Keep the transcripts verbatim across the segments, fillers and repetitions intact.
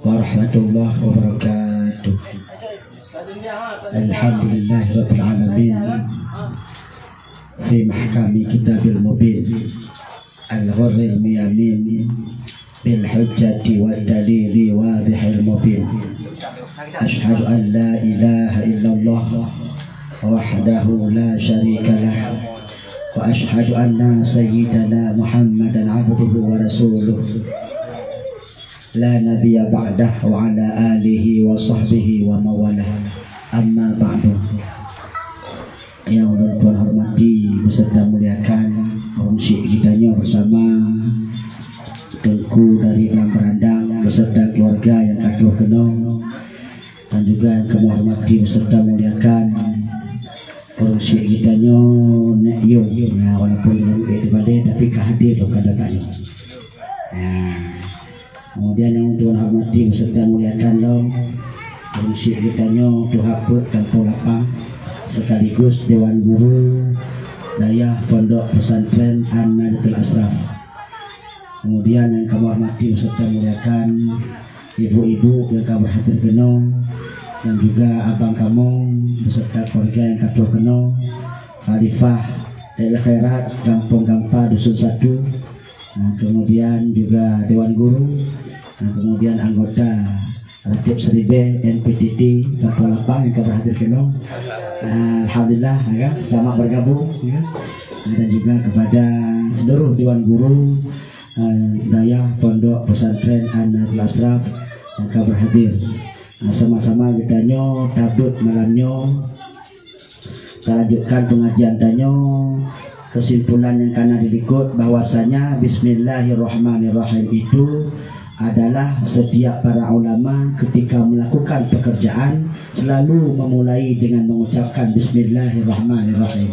Warahmatullahi wabarakatuh. Alhamdulillahirabbil alamin. Fi mahkami kitabil mubin. Al-ghurril miyamin. Bil hujjati wad dalili wadhihil mubin. Asyhadu an la ilaha illallah wahdahu la syarika lah. Wa asyhadu anna sayyidana Muhammadan abduhu wa rasuluh. La nabiyya ba'dah wa ala alihi wa sahbihi wa mawalah. Amma ba'du. Nyang ulôn tuan hormati beserta muliakan ureueng syik geutanyoe bersama Teungku dari Lam Berandang beserta keluarga nyang ka troh keunoe, dan juga nyang kamoe hormati beserta muliakan ureueng syik geutanyoe Nek Yong. Nah, walaupun dalam keadaan tapi ka hadir dalam keadaan. Nah, kemudian nyang tuan hormati beserta muliakan lom, ureueng syik geutanyoe Tuha Peuet Kampung Lapang sekaligus Dewan Guru Dayah Pondok Pesantren An-Nahdlatul Asyraf. Kemudian nyang kamoe hormati beserta muliakan ibu-ibu nyang ka berhadir keunoe dan juga abang kamoe beserta keluarga nyang ka troh keunoe, Khalifah Lailatul Khairat Gampông Gampa Dusun Satu, nah, kemudian juga Dewan Guru, nah, kemudian anggota Ratib Seribèe N P T T Gampông Lapang nyang ka berhadir keunoe. Nah, alhamdulillah, ya, selamat bergabung, ya. Nah, dan juga kepada seluruh Dewan Guru, eh, Dayah Pondok Pesantren An-Nahdlatul Asyraf nyang ka berhadir. Nah, sama-sama geutanyoe tabeuet malam nyoe. Talanjutkan pengajian tanyoe, kesimpulan nyang kana dilikot bahwasanya Bismillahirrahmanirrahim itu adalah setiap para ulama ketika melakukan pekerjaan selalu memulai dengan mengucapkan Bismillahirrahmanirrahim.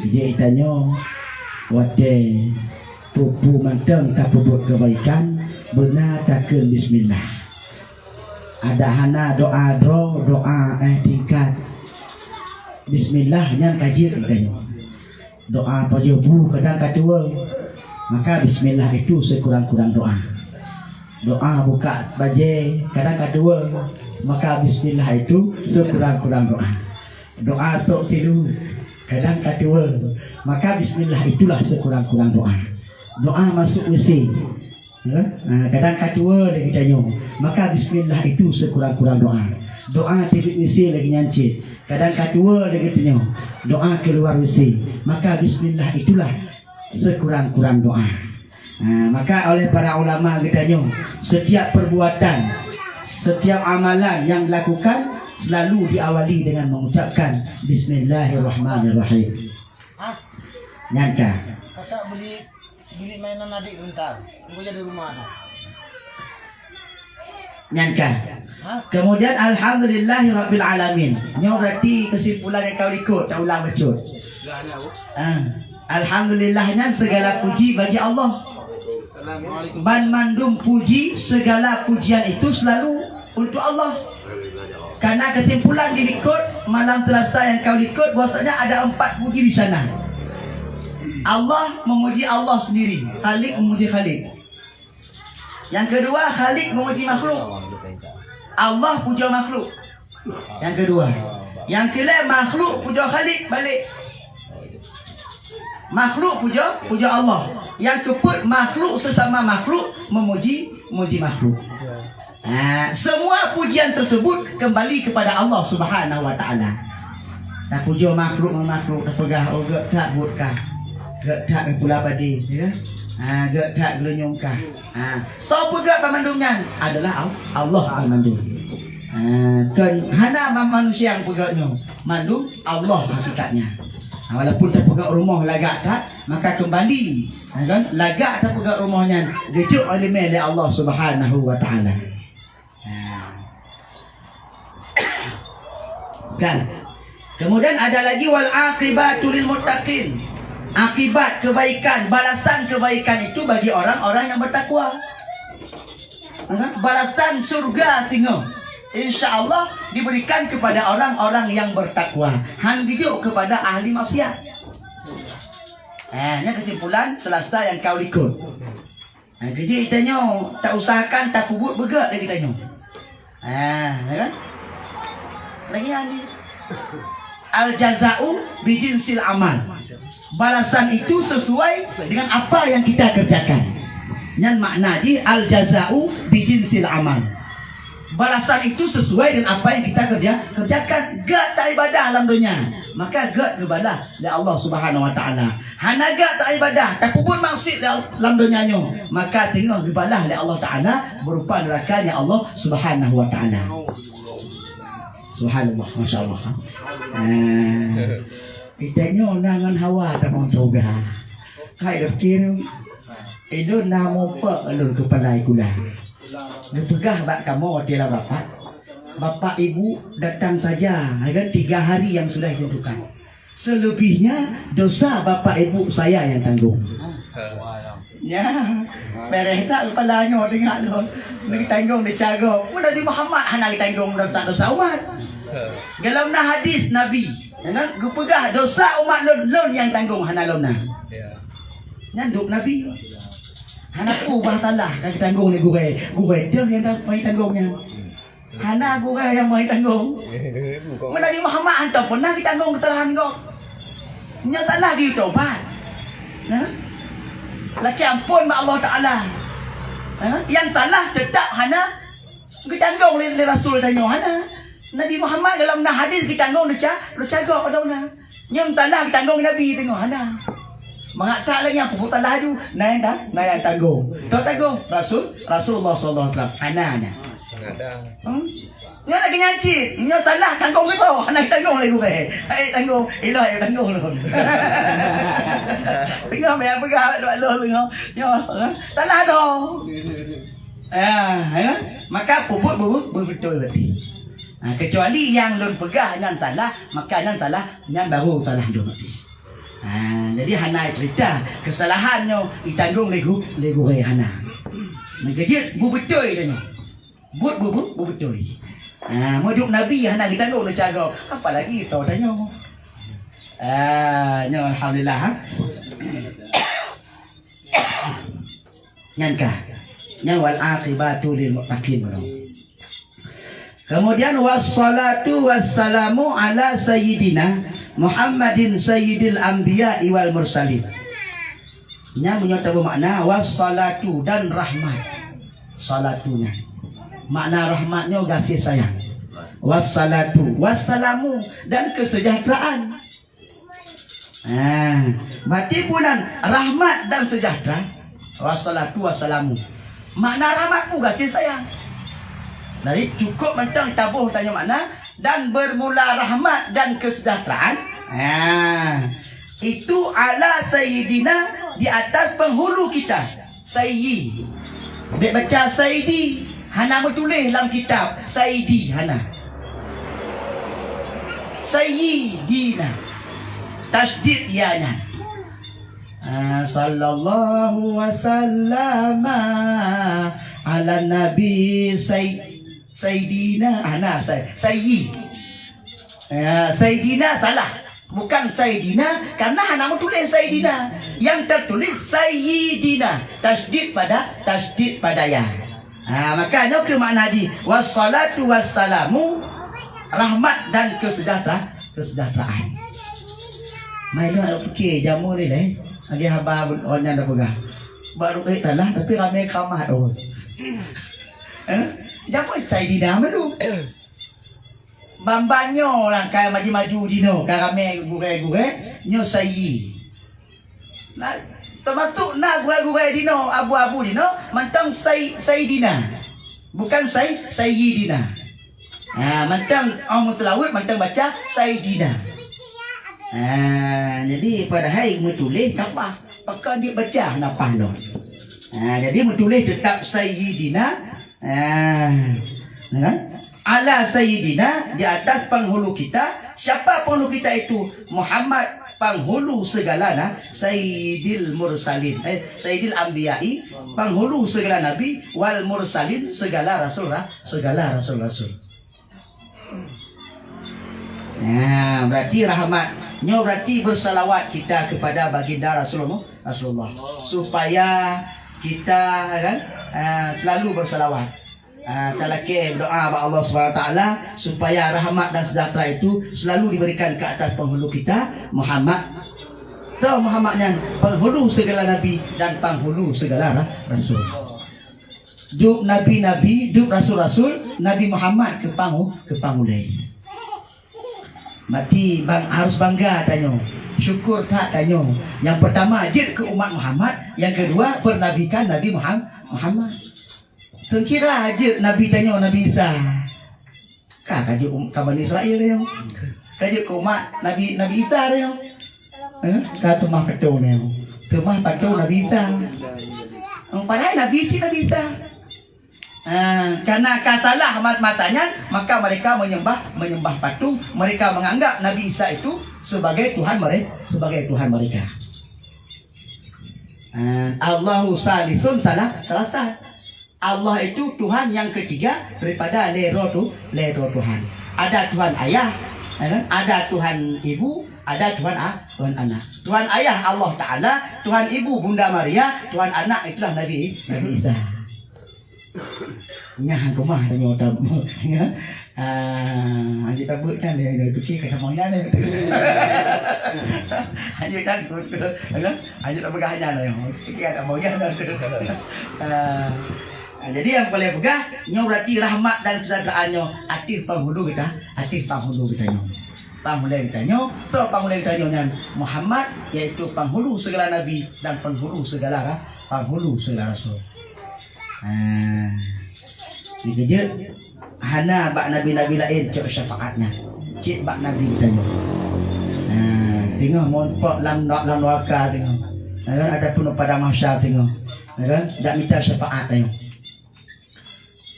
Jadi tanyoe watèe peue-peue mantong tapeubuet kebaikan, beuna takheun bismillah. Ada hana doa droe, doa, eh, tingkat. Bismillah nyan ka jeuet geutanyoe. Doa pajoh bu kadang ka tuwoe, maka bismillah itu sekurang-kurang doa. Doa buka bajèe kadang ka tuwoe, maka bismillah itu sekurang-kurang doa. Doa tok tilu kadang ka tuwoe, maka bismillah itulah sekurang-kurang doa. Doa masuk W C, ya, ha, kadang ka tuwoe lé geutanyoe, maka bismillah itu sekurang-kurang doa. Doa tiduek W C lagèe nyan cit, kadang ka tuwoe lé geutanyoe, doa keluar W C, maka bismillah itulah sekurang-kurang doa. Ha, maka oleh para ulama geutanyoe, setiap perbuatan, setiap amalan yang dilakukan selalu diawali dengan mengucapkan Bismillahirrahmanirrahim. Nyan ka. Kakak beli, beli mainan adik bentar. Tunggu aja di rumah. Nyan ka. Kemudian alhamdulillahirabbil alamin. Nyoe berarti kesimpulan nyang ka likot, ta ulang bacut. Ah, alhamdulillah nyan segala puji bagi Allah. Ban mandum puji, segala pujian itu selalu untuk Allah. Karena kesimpulan di likot, malam Selasa nyang ka likot, bahwasanya ada empat puji di sana. Allah memuji Allah sendiri, Khalik memuji Khalik. Nyang keudua, Khalik memuji makhluk. Allah pujoe makhluk. Nyang keudua. Nyang keulhèe, makhluk pujoe Khalik balek. Makhluk pujoe, pujoe Allah. Nyang keupeuet, makhluk sesama makhluk memuji, muji makhluk. Ha, semua pujian tersebut kembali kepada Allah Subhanahu wa Taala. Tapujoe makhluk ngon makhluk, tapeugah, "Oh, gèt that buet kah. Gèt that pula padé, ya. Ha, gèt that geulinyueng kah." Ha, soe peugèt banmandum nyan? Adalah Al-, Allah banmandum. Ha, kon hana ma-, manusia nyang peugèt nyoe. Mandum Allah hakikatnya. Ha, walaupun tapeugèt rumoh lagak that, maka kembali, ha, kan? Lagak tapeugèt rumoh nyan geujok ileumèe lé Allah Subhanahu wa Taala. Nah. Kan? Kemudian ada lagi, "Wal aqibatu lil muttaqin." Akibat kebaikan, balasan kebaikan itu bagi orang-orang yang bertakwa. Nah, balasan surga singoh, insya Allah, diberikan kepada orang-orang yang bertakwa. Han geujok kepada ahli maksiat. Eh, nyan kesimpulan Selasa nyang ka likot. Ha, keu jih tanyoe ta usahakan tapeubuet beugèt lé geutanyoe. Ha, ya kan? Lagi ni. Al jaza'u bijinsil amal. Balasan itu sesuai dengan apa yang kita kerjakan. Nyan makna jih al jaza'u bijinsil amal. Balasan itu sesuai dengan apa yang kita kerja, kerjakan. Gèt ta ibadah lam donya, maka gèt geubalah lé Allah Subhanahu wa Taala. Hana gèt ta ibadah, tapeubuet maksiat lam donya nyoe, maka teungoh geubalah lé Allah Taala berupa neuraka nyan Allah Subhanahu wa Taala. Subhanallah, masya Allah. Ah, kita nyoe na ngon hawa tamong syeuruga. Hai doktor, ilôn na muphom lôn keu palai kula. Geupeugah bak kamoe watèe lam rapat, bapak ibu datang saja, ya kan, tiga hari yang sudah ditentukan. Selebihnya dosa bapak ibu saya yang tanggung. Ya, beureh that kepala nyoe teuingat lôn. Neutanggong desya gob. Pun Nabi Muhammad hana geutanggong dosa-dosa umat. Dalam na hadis Nabi, ya kan, geupeugah dosa umat lôn, lôn nyang tanggong, hana lôn na. Nyan duek Nabi. Hana peue bah salah ka geutanggong lé gurèe. Gurèe teuh nyang ta-, tanggong nyan. Hana gurèe nyang meutanggong. Meunyoe Nabi Muhammad hantom peunah geutanggong keusalahan gob. Nyang salah geutobat. Nah. Lakèe ampôn bak Allah Taala. Ha? Nyang salah teutap hana geutanggong lé, lé Rasul tanyoe, hana. Nabi Muhammad dalam na hadis geutanggong desya, desya gob adalah na. Nyang salah geutanggong Nabi teungoh, hana. Mangat that lagèe nyan peubuet salah aju, na nyang ta-, na nyang tanggong. Toh tanggong? Rasul, Rasulullah sallallahu alaihi wasallam. Hana nyan. Ada. Hmm? Nyoe lagèe nyan cit. Nyoe salah tanggong geutanyoe, hana tanggong lé gurèe. Hai tanggong, ilôn hai tanggong lôn. Teungoh meupeugah bak lôn teungoh. Nyoe, eh, salah toh. Ah, ya. Maka peubuet, peubuet, peubuet beutôi berarti. Ha, kecuali nyang lôn peugah nyan salah, maka nyan salah, nyan baru salah lôn berarti. Ha, jadi hana cerita kesalahan nyoe itanggong lé gu-, lé gurèe, hana. Meukeujeuet bu beutôi tanyoe. Buet bu, bu, bu beutôi. Ha, meuduk Nabi hana geutanggong desya gob, apalagi toh tanyoe. Ah, nyoe alhamdulillah, ha. Nyan ka. Nyan wal aqibatu lil muttaqin. Kemudian wassalatu wassalamu ala sayyidina Muhammadin sayyidil anbiya'i wal mursalin. Nyan meunyoe tabeumakna wassalatu dan rahmat. Salatu nyan. Makna rahmat nyoe gaséh sayang. Wassalatu wassalamu dan kesejahteraan. Ah, berarti bunan rahmat dan sejahtera. Wassalatu wassalamu. Makna rahmat pun gaséh sayang. Jadi cukup mantong taboh tanyoe makna dan bermula rahmat dan kesejahteraan. Ah, itu ala sayyidina di atas penghulu kita. Sayyi. Bèk baca Saidi. Hana meutuléh lam kitab. Saidi hana. Sayyidina. Tasydid ya nyan. Ah, sallallahu wasallama ala nabi say-, sayyidina. Hana say-, sayyi. Ya, Saidina salah. Bukan Saidina, karena hana meutuléh Saidina. Yang tertulis Sayyidina. Tasydid pada, tasydid pada ya. Ha, maka nyoe keuh makna jih. Wassalatu wassalamu, rahmat dan kesejahtera-, kesejahteraan. Mai lôn piké jameun ni lé. Lagèe haba bu-, awak nyan dah peugah. Baru eh salah, tapi ramé kamah tu. Eh? Jameun Saidina malu. Ban-ban nyoe lam ka maju-maju jinoe, ka ramé gurèe-gurèe, nyoe Sayyi. Nah, teumasok na gurèe-gurèe jinoe, abu-abu jinoe, mantong Say-, Saidina. Bukan Say-, Sayyidina. Ha, mantong, oh, meuteulaweuet, mantong baca Saidina. Ha, jadi padahai meutuléh kapah. Pakon jeuet baca hana paih lom. Ha, jadi meutuléh teutap Sayyidina. Ha, ya kan? Ala Sayyidina, di atas penghulu kita. Siapa penghulu kita itu? Muhammad, penghulu segala na-, Sayyidil Mursalin. Eh, Sayyidil Anbiya'i, penghulu segala nabi, wal Mursalin, segala rasul, ra-, segala rasul-rasul. Nah, berarti rahmat. Nyoe berarti bersalawat kita kepada baginda Rasulullah, Rasulullah. Supaya Kita, kan, ah, selalu bersalawat. Ah, talakée berdoa bak Allah Subhanahu Wa Taala supaya rahmat dan sejahtera itu selalu diberikan ke atas penghulu kita, Muhammad. Tahu Muhammad nyan penghulu segala nabi dan penghulu segala ra-, rasul. Dup nabi-nabi, dup rasul-rasul, Nabi Muhammad keu pangu-, keu pangulée. Mati bang, harus bangga tanyoe. Syukur that tanyoe. Yang pertama, jeuet keu umat Muhammad. Yang kedua, pernabikan Nabi Muham-, Muhammad. Teukira jeuet Nabi tanyoe, Nabi Isa. Ka, ka jeuet um-, ka Bani Israel tanyoe. Ka jeuet keu umat Nabi, Nabi Isa tanyoe. Eh, ka teumah patung tanyoe. Teumah patung Nabi Isa. Padahai Nabi cit Nabi Isa. Ha, karena ka salah mat-, mata nyan, maka mereka menyembah, menyembah patung. Mereka menganggap Nabi Isa itu sebagai Tuhan mere-, sebagai Tuhan mereka. Ha, Allahu salisun salah, salasah. Allah itu Tuhan yang ketiga daripada lhèe droe tu, lhèe droe Tuhan. Ada Tuhan ayah, ya kan? Ada Tuhan ibu, ada Tuhan a-, Tuhan anak. Tuhan ayah Allah Taala, Tuhan ibu Bunda Maria, Tuhan anak itulah Nabi, Nabi Isa. Nyah keumah tanyoe tam. Ya. Ah, hanjeuet tabeuet nyan dia, dia fikir kata mau nyan dia. Hanjeuet kan betul. Ya. Hanjeuet tak peugah nyan dia. Fikir kata mau nyan dia. Ah, jadi nyang paléng peugah, nyoe berarti rahmat dan kesejahteraan nyoe ateueh penghulu kita, ateueh penghulu kita nyoe. Pangulée geutanyoe, soe pangulée geutanyoe nyan? Muhammad, yaitu penghulu segala nabi dan penghulu segala ra-, penghulu segala rasul. Ha. Dikeujeuet, hana bak nabi-nabi laén cok syafaat nyan. Cit bak nabi geutanyoe. Ha, teungoh meurumpok lam, lam neuraka teungoh. Ha, adapun padang mahsyar teungoh. Ha, dak mita syafaat tanyoe.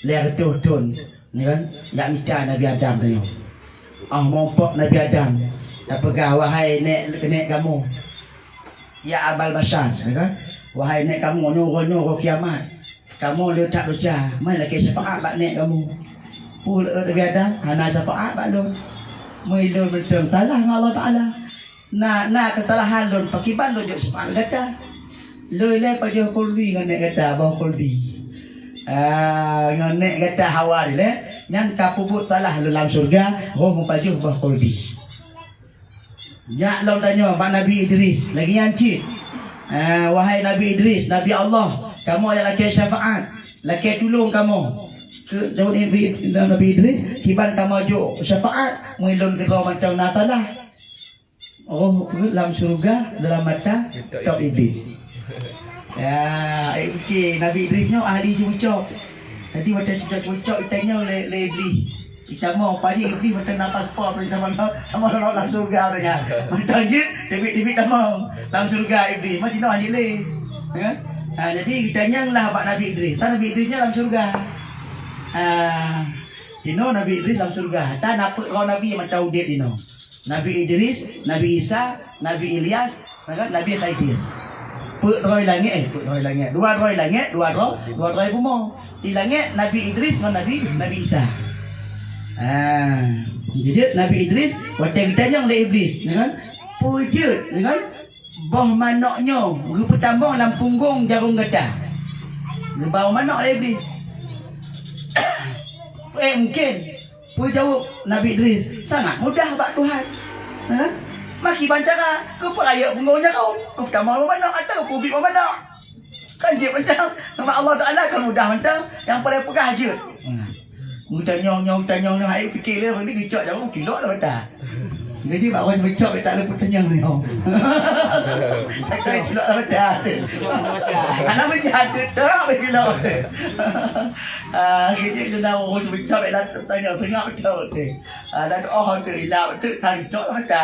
Lhèe reutôh thôn, ya kan? Jak mita Nabi Adam tanyoe. Oh, meurumpok Nabi Adam, tapeugah, "Wahai nèk, nèk kamoe, ya Abal Basyar," ya kan? "Wahai nèk kamoe, nyoe uroe, nyoe uroe kiamat. Kamoe le that desya, meunan lakée syafaat bak nèk kamoe." Peue Nabi Adam, "Hana syafaat bak lôn. Meulôn mantong salah ngon Allah Taala." Na, na keusalahan lôn, pakriban lôn jok seupakat gata? Lôn ilée pajoh khuldi ngon nèk gata, boh khuldi. Ah, ngon nèk gata Hawa ilée, nyan ka peubuet salah lôn lam syeuruga, roh meupajoh boh khuldi. Jak lom tanyoe bak Nabi Idris, lagée nyan cit. Ah, wahai Nabi Idris, Nabi Allah, kamoe nyang lakée syafaat, lakée tulông kamoe. Keu Nabi, Nabi Idris, kiban kamoe jok syafaat, meulôn keudroe mantong na salah. Oh, lam syeuruga dalam mata tok Iblis. Ya, eh, okey, Nabi Idris nyoe ahli cucok. Jadi, watée cucok-cucok, itanyong lé, lé Iblis. Itamong, padahai Iblis macam na paspor, macam mana, sama lam syeuruga tu nya. Macam je, tibit-tibit tamong lam syeuruga Iblis. Macam tu aja lé. Ya? Ha, jadi, itanyong lah bak Nabi Idris. Tan Nabi Idris nyoe lam syeuruga. Ha, jinoe Nabi Idris lam syeuruga. Tan na peuet droe nabi mantong udeb jinoe. Nabi Idris, Nabi Isa, Nabi Ilyas, Nabi Khidir. Peuet droe langét, eh, peuet droe langét. Dua droe langét, dua droe, dua droe bumoe. Di langét Nabi Idris ngon Nabi, Nabi Isa. Ah, jadi Nabi Idris, watée geutanyong lé Iblis, ya kan? Peue jeuet, ya kan? Boh manok nyoe geupeutamong lam punggong jarong gata. Geubau manok lé Iblis. Eh, mungkin. Peue jaweueb Nabi Idris? Sangat mudah bak Tuhan. Ha? Makiban cara, keupeurayeuk punggong jarong, keutamong manok atau keubiet manok. Kan jeuet mantong. Sama Allah Taala kan mudah mantong. Nyang paléng peugah jeuet. Hmm. Geutanyong nyoe, geutanyong nyoe, hai pikir lé, ni geucok jarong, cilok lah mata. Jadi, bak ureuëng meucok, tak ada pertanyaan ni, oh. Tak ada cilok lah mata. Anak meucah tu, tak ada cilok. Ah, jadi, kena ureuëng meucok, tak ada pertanyaan, tengok betul tu. Ah, dan, oh, tu, ilak tu, tak cok lah mata.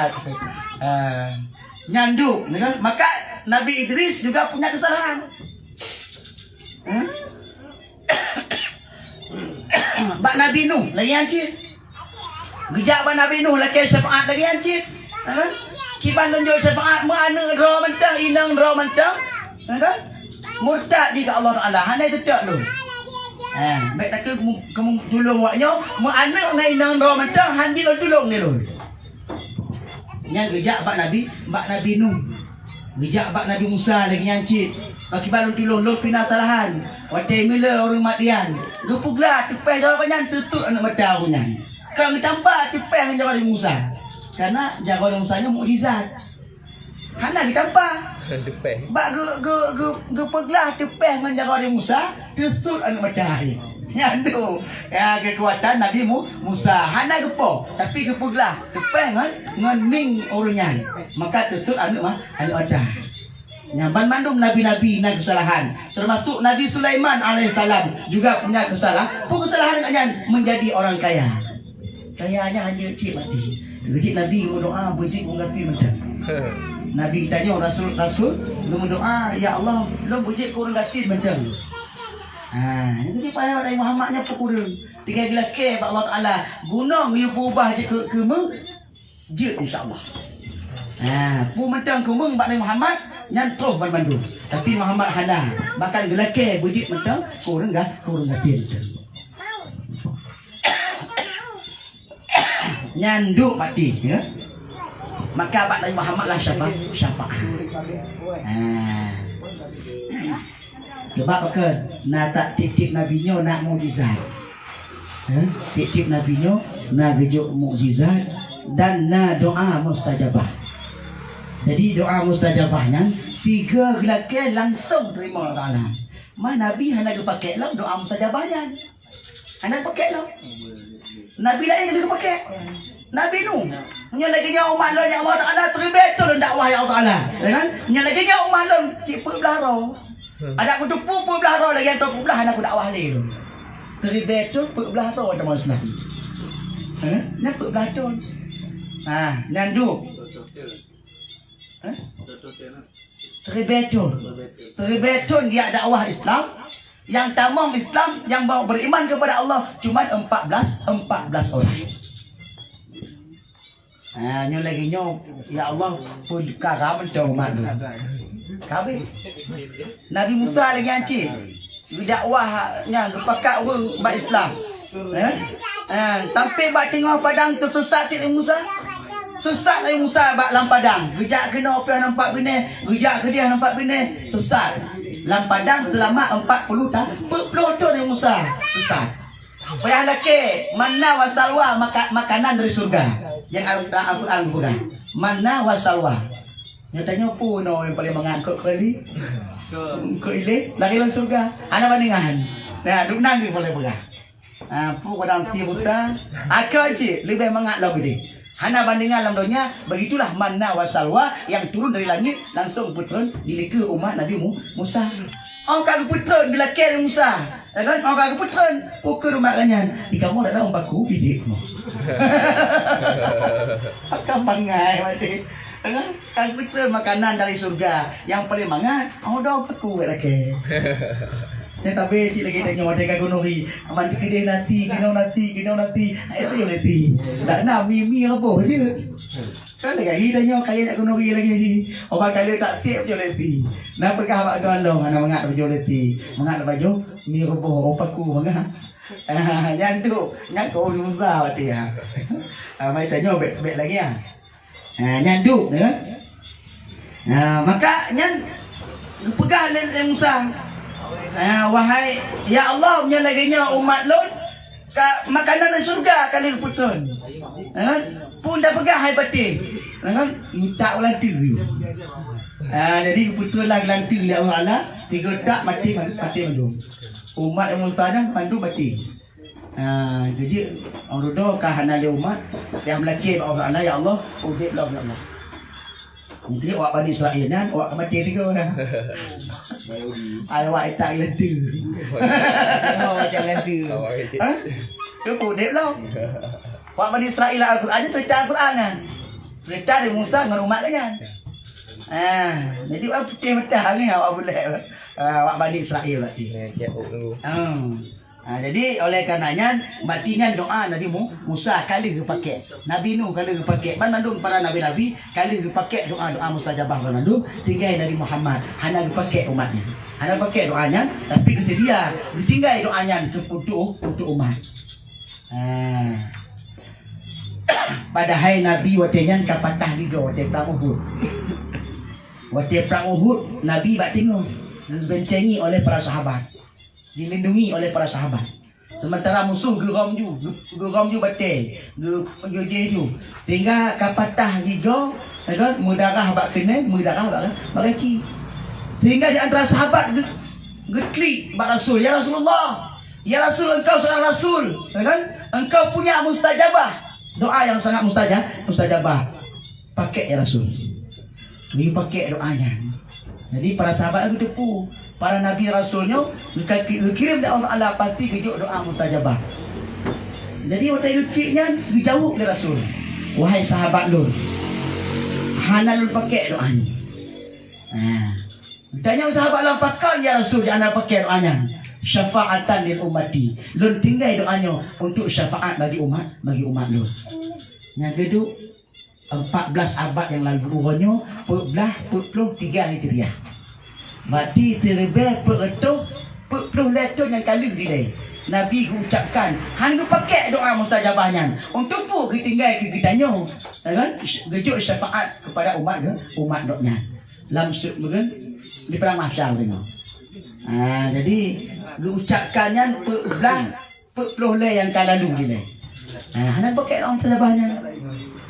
Ah, nyan tu, ya kan? Maka, Nabi Idris juga punya kesalahan. Hmm? Bak Nabi Nuh, lagée nyan cit. Geujak bak Nabi Nuh lakée syafaat lagée nyan cit. Ha? Kiban lôn jok syafaat, meu aneuk droe mantong, inong droe mantong. Ha kan? Murtad di keu Allah Taala, hana teucok lôn. Ha, bék takeu kamoe tulông awak nyoe, meu aneuk ngon inong droe mantong, han jilôn tulông lé lôn. Nyan geujak bak Nabi, bak Nabi Nuh. Geujak bak Nabi Musa lagée nyan cit. Pakriban lôn tulông, lôn pih na salahan. Watèe meulé ureueng Madian, geupeuglah teupeh jaroe nyan teutot aneuk mata ureueng nyan. Ka geutampa teupeh ngon jaroe Nabi Musa. Karena jaroe Nabi Musa nyoe mukjizat. Hana geutampa. Teupeh. Bak geu-, geu-, geu-, geupeuglah teupeh ngon jaroe Nabi Musa, teutot aneuk mata. Nyan tu, ya, keukuatan Nabi Mu-, Musa. Hana geupo, tapi geupeuglah teupeh ngon, ngon ming ureueng nyan. Maka teutot aneuk ma-, aneuk mata. Nyan banmandum nabi-nabi na keusalahan, teumasuk Nabi Sulaiman alaihissalam juga punya keusalahan. Peue keusalahan gobnyan? Menjadi orang kaya. Kaya nyan hanjeuet cit maté. Geujak Nabi geumeudoa beujeuet keu ureueng gasien mantong. Nabi tanyoe rasul-rasul geumeudoa, "Ya Allah, lôn beujeuet keu ureueng gasien mantong." Ha, nyan geujak payah Nabi Muhammad nyan peukureueng. Tinggai geulakèe bak Allah Taala, gunong yue peubah jeuet keu, keu meu-, jeuet, insya Allah. Ha, peue mantong keumeung bak Nabi Muhammad, nyan troh banmandum. Tapi Muhammad hana, bahkan geulakèe beujeuet mantong keu ureueng ga-, keu ureueng gasien mantong. Nyan duek maté, ya. Maka bak Nabi Muhammad lah syafa-, syafaat. Ha. Sebab apa? Na tiep-tiep nabi nyoe na mukjizat. Eh, tiep-tiep nabi nyoe na geujok mukjizat dan na doa mustajabah. Jadi doa mustajabah nyan tiga geulakèe langsong teurimong Allah Taala. Ma nabi hana geupakèk lom doa mustajabah nyan. Hana geupakèk lom. Nabi laén ka geupakèk. Nabi Nuh. Nyoe lagèe nyoe umat lôn, ya Allah Taala, teuribèe thon lôn dakwah, ya Allah Taala. Ya kan? Nyoe lagèe nyoe umat lôn, cit peuet blah droe. Adak kuteupeu peuet blah droe lagèe nyan, peuet blah hana kudakwah lé lôn. Teuribèe thon peuet blah droe tamong Islam. Ha? Nyan peuet blah thon. Ha, nyan duek. Ha? Teuribèe thon. Teuribèe thon geujak dakwah Islam. Nyang tamong Islam, nyang mau beriman kepada Allah, cuman empat belas, empat belas orang. Ha, nyoe lagèe nyoe, ya Allah, peukara mantong umat lôn. Ka abéh. Nabi Musa lagèe nyan cit. Geudakwah nyan geupakat ureueng bak Islam. Eh? Eh, sampai bak teungoh padang teusesat cit Nabi Musa. Sesat Nabi Musa bak lam padang. Geujak keunoe pih hana nampak binéh, geujak keudéh hana nampak binéh, sesat. Lam padang seulama empat puluh ta-, empat puluh thon Nabi Musa sesat. Payah lakèe manna wa salwa, maka-, makanan dari surga. Nyang Al-, Al-Quran geupeugah. Manna wa salwa. Nyoe tanyoe peue nyoe nyang paleng mangat, eungkôt kali? Eungkôt ilèe, lagèe lam surga. Hana bandingan. Nah, duek nanggroe paleng peugah. Ah, peue padang ti buta. Akhé cit, leubeh mangat lom idéh. Hana bandingan lam donya, begitulah manna wa salwa yang turun dari langit langsung geupeutreun di likeu umat Nabi Mu-, Musa. Oh, ka geupeutreun, geulakèe lé Musa. Ya kan? Oh, ka geupeutreun, peue keuh umat geuh nyan. Di kamoe dak na ureueng paku pih jeuet keunoe. Akan bangai maté. Ya kan? Ka geupeutreun makanan dari surga. Nyang paleng mangat, oh, dak paku lakèe. Nyan tabé cit lagèe tanyoe watèe ka keuneuri. Aman keudéh nati, keunoe nati, keunoe nati. Hai tu nati. Dak na mi-mi reuboh jeuet. Kan lagèe tanyoe kayèe jak keuneuri lagèe jih. Obat kali tak tiep jeuet lé pi. Na peugah bak geuh lôn, hana mangat bak jih lé pi. Mangat bak jih, mi reuboh, oh, paku mangat. Ah, nyan tu, nyan keu ureueng Musa watèe nyan. Ah, mai tanyoe bèk, bèk lagèe nyan. Ah, nyan duek, ya. Ah, maka nyan geupeugah lé, lé Musa. Ah, wahai, ya Allah, meunyoe lagèe nyoe umat lôn, ka makanan dari syurga ka lheueh geupeutreun. Ha? Peue tapeugah hai patéh. Ha? Minta u lanteue. Ha, jadi geupeutreun lah lanteue lé Allah Taala, tiga tak maté, maté mandum. Umat Nabi Musa nyan mandum maté. Ha, jadi, ureueng dudoe ka hana lé umat, nyang meulakèe bak Allah Taala, "Ya Allah, udép lom, ya Allah." Jadi, awak Bani Israel nyan, awak ka maté tiga dah. Awak tak lanteue. Oh, tak lanteue. Ha? Keu udép lom. Awak Bani Israel lam Al-Quran nyan cerita Al-Quran nyan. Cerita Nabi Musa ngon umat geuh nyan. Ah, jadi awak putéh mata ni awak buléh. Ah, awak Bani Israel berarti. Ya, cek, oh, oh. Hmm. Ha, jadi, oleh karena nyan, maté nyan doa Nabi Mu-, Musa ka lheueh geupakék. Nabi Nuh ka lheueh geupakék. Ban mandum para nabi-nabi ka lheueh geupakék doa-doa mustajabah ban mandum, tinggai Nabi Muhammad hana geupakék umat nyan. Hana geupakék doa nyan, tapi geuseudia geutinggai doa nyan keu, untuk, untuk umat. Ha. Padahai Nabi watèe nyan ka patah gigoe watèe prang Uhud. Watèe prang Uhud, Nabi bak teungoh. Geubentengi oleh para sahabat. Dilindungi oleh para sahabat. Sementara musuh geurhom ju, geu-, geurhom ju batée, geu-, geujéh ju. Sehingga ka patah gigoe, ya kan, meudarah bak keuneung, meudarah bak, bak gaki. Sehingga di antara sahabat geu-, geuklik bak Rasul, "Ya Rasulullah, ya Rasul, engkau seorang rasul, ya kan? Engkau punya mustajabah, doa yang sangat mustajab, mustajabah. Pakai, ya Rasul." Geupakék doa nyan. Jadi, para sahabat geuteupeue, para nabi rasul nyoe geuka-, geukirém lé Allah Taala pasti geujok doa mustajabah. Jadi, watée geuklik nyan, geujaweueb lé Rasul, "Wahai sahabat lôn, hana lôn pakék doa nyoe." Ha. Geutanyong sahabat lom, "Pakon, ya Rasul, hana pakék doa nyan?" "Syafaatan lil ummati." Lôn tinggai doa nyoe untuk syafaat bagi umat, bagi umat lôn. Nyang geuduek empat belas abad nyang lalu, uroe nyoe peuet blaih peuet ploh tiga Hijriah. Berarti siribée peuet reutôh peuet ploh lhée thon nyang ka lheueh dilée, Nabi geuucapkan, hana geupakék doa mustajabah nyan. Untuk peue? Geutinggai keu geutanyoe, ya kan? Geujok syafaat kepada umat geu-, umat gobnyan. Lam su-, meugen, di Perang Mahsyar teuh nyoe. Ah, jadi geuucapkan nyan peuet blaih peuet ploh lhée nyang ka lalu dilée. Ha, hana pakék doa mustajabah nyan.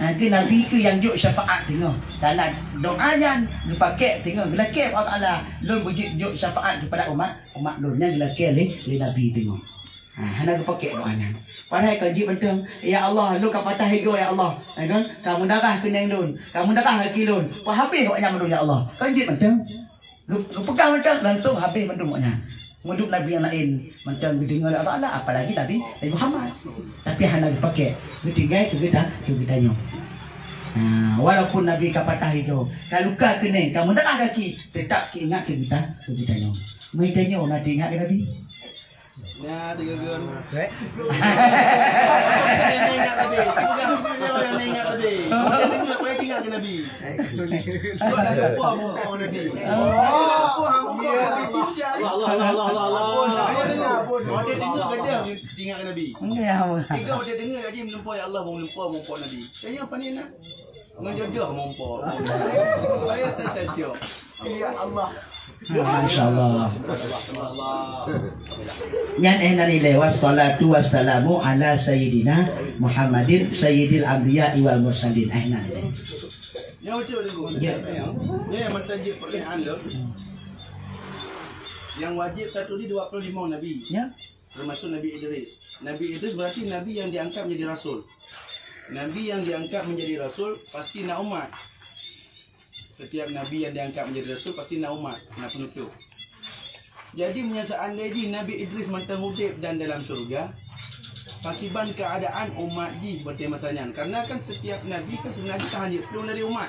Ha, keu Nabi keuh nyang jok syafaat teungoh. Karena doa nyan geupakék teungoh, geulakée bak Allah Taala, "Lôn beujeuet jok syafaat keupada umat, umat lôn." Nyan geulakée lé, lé Nabi teungoh. Ha, hana geupakék doa nyan. Padahai kon jeuet mantong, "Ya Allah, lôn ka patah gigoe, ya Allah. Ya kan? Ka meudarah keuneung lôn, ka meudarah gaki lôn. Peuhabéh awaknyan mandum, ya Allah." Kon jeuet mantong. Geu-, geupeugah mantong, langsung habéh mandum awaknyan. Meunurot nabi nyang laén mantong geudeungoe lé Allah Taala, apalagi Nabi, Nabi Muhammad. Tapi hana geupakék, geutinggai keu geuta-, keu geutanyoe. Ha, walaupun Nabi ka patah gigoe, ka luka keuneung, ka meudarah gaki, teutap geuingat keu geuta-, keu geutanyoe. Meuitanyoe na teuingat keu Nabi? Nyan, tiga gon. Nyang ingat Nabi. Tiga gon nyang ingat Nabi. Watée deungoe, watée ingat keu Nabi. Watée deungoe, watée ingat keu Nabi. Tiga watée deungoe, jadi meulumpoe, ya Allah, meulumpoe, meulumpoe Nabi. Tanya apa ni, nak? Ngon jodoh mumpoe. Supaya tercocok. Ya Allah. Masya Allah. Nyan eh nan ilée, "Wassalatu wassalamu ala sayyidina Muhammadin sayyidil anbiya wal mursalin." Eh nan ilée. Nyoe beutôi, Teungku. Ya. Nyoe mantong jeuet peulihan lom. Nyang wajéb taturi dua puluh lima nabi. Ya. Termasuk Nabi Idris. Nabi Idris berarti nabi yang diangkat menjadi rasul. Nabi yang diangkat menjadi rasul pasti na umat. Setiap nabi yang diangkat menjadi rasul pasti na umat, na peunutôp. Jadi, meunyoe seandai jih Nabi Idris mantong udeb dan dalam syurga, pakiban keuadaan umat jih watée masa nyan? Karena kan setiap nabi kan seubeuna jih ka hanjeuet plueng dari umat.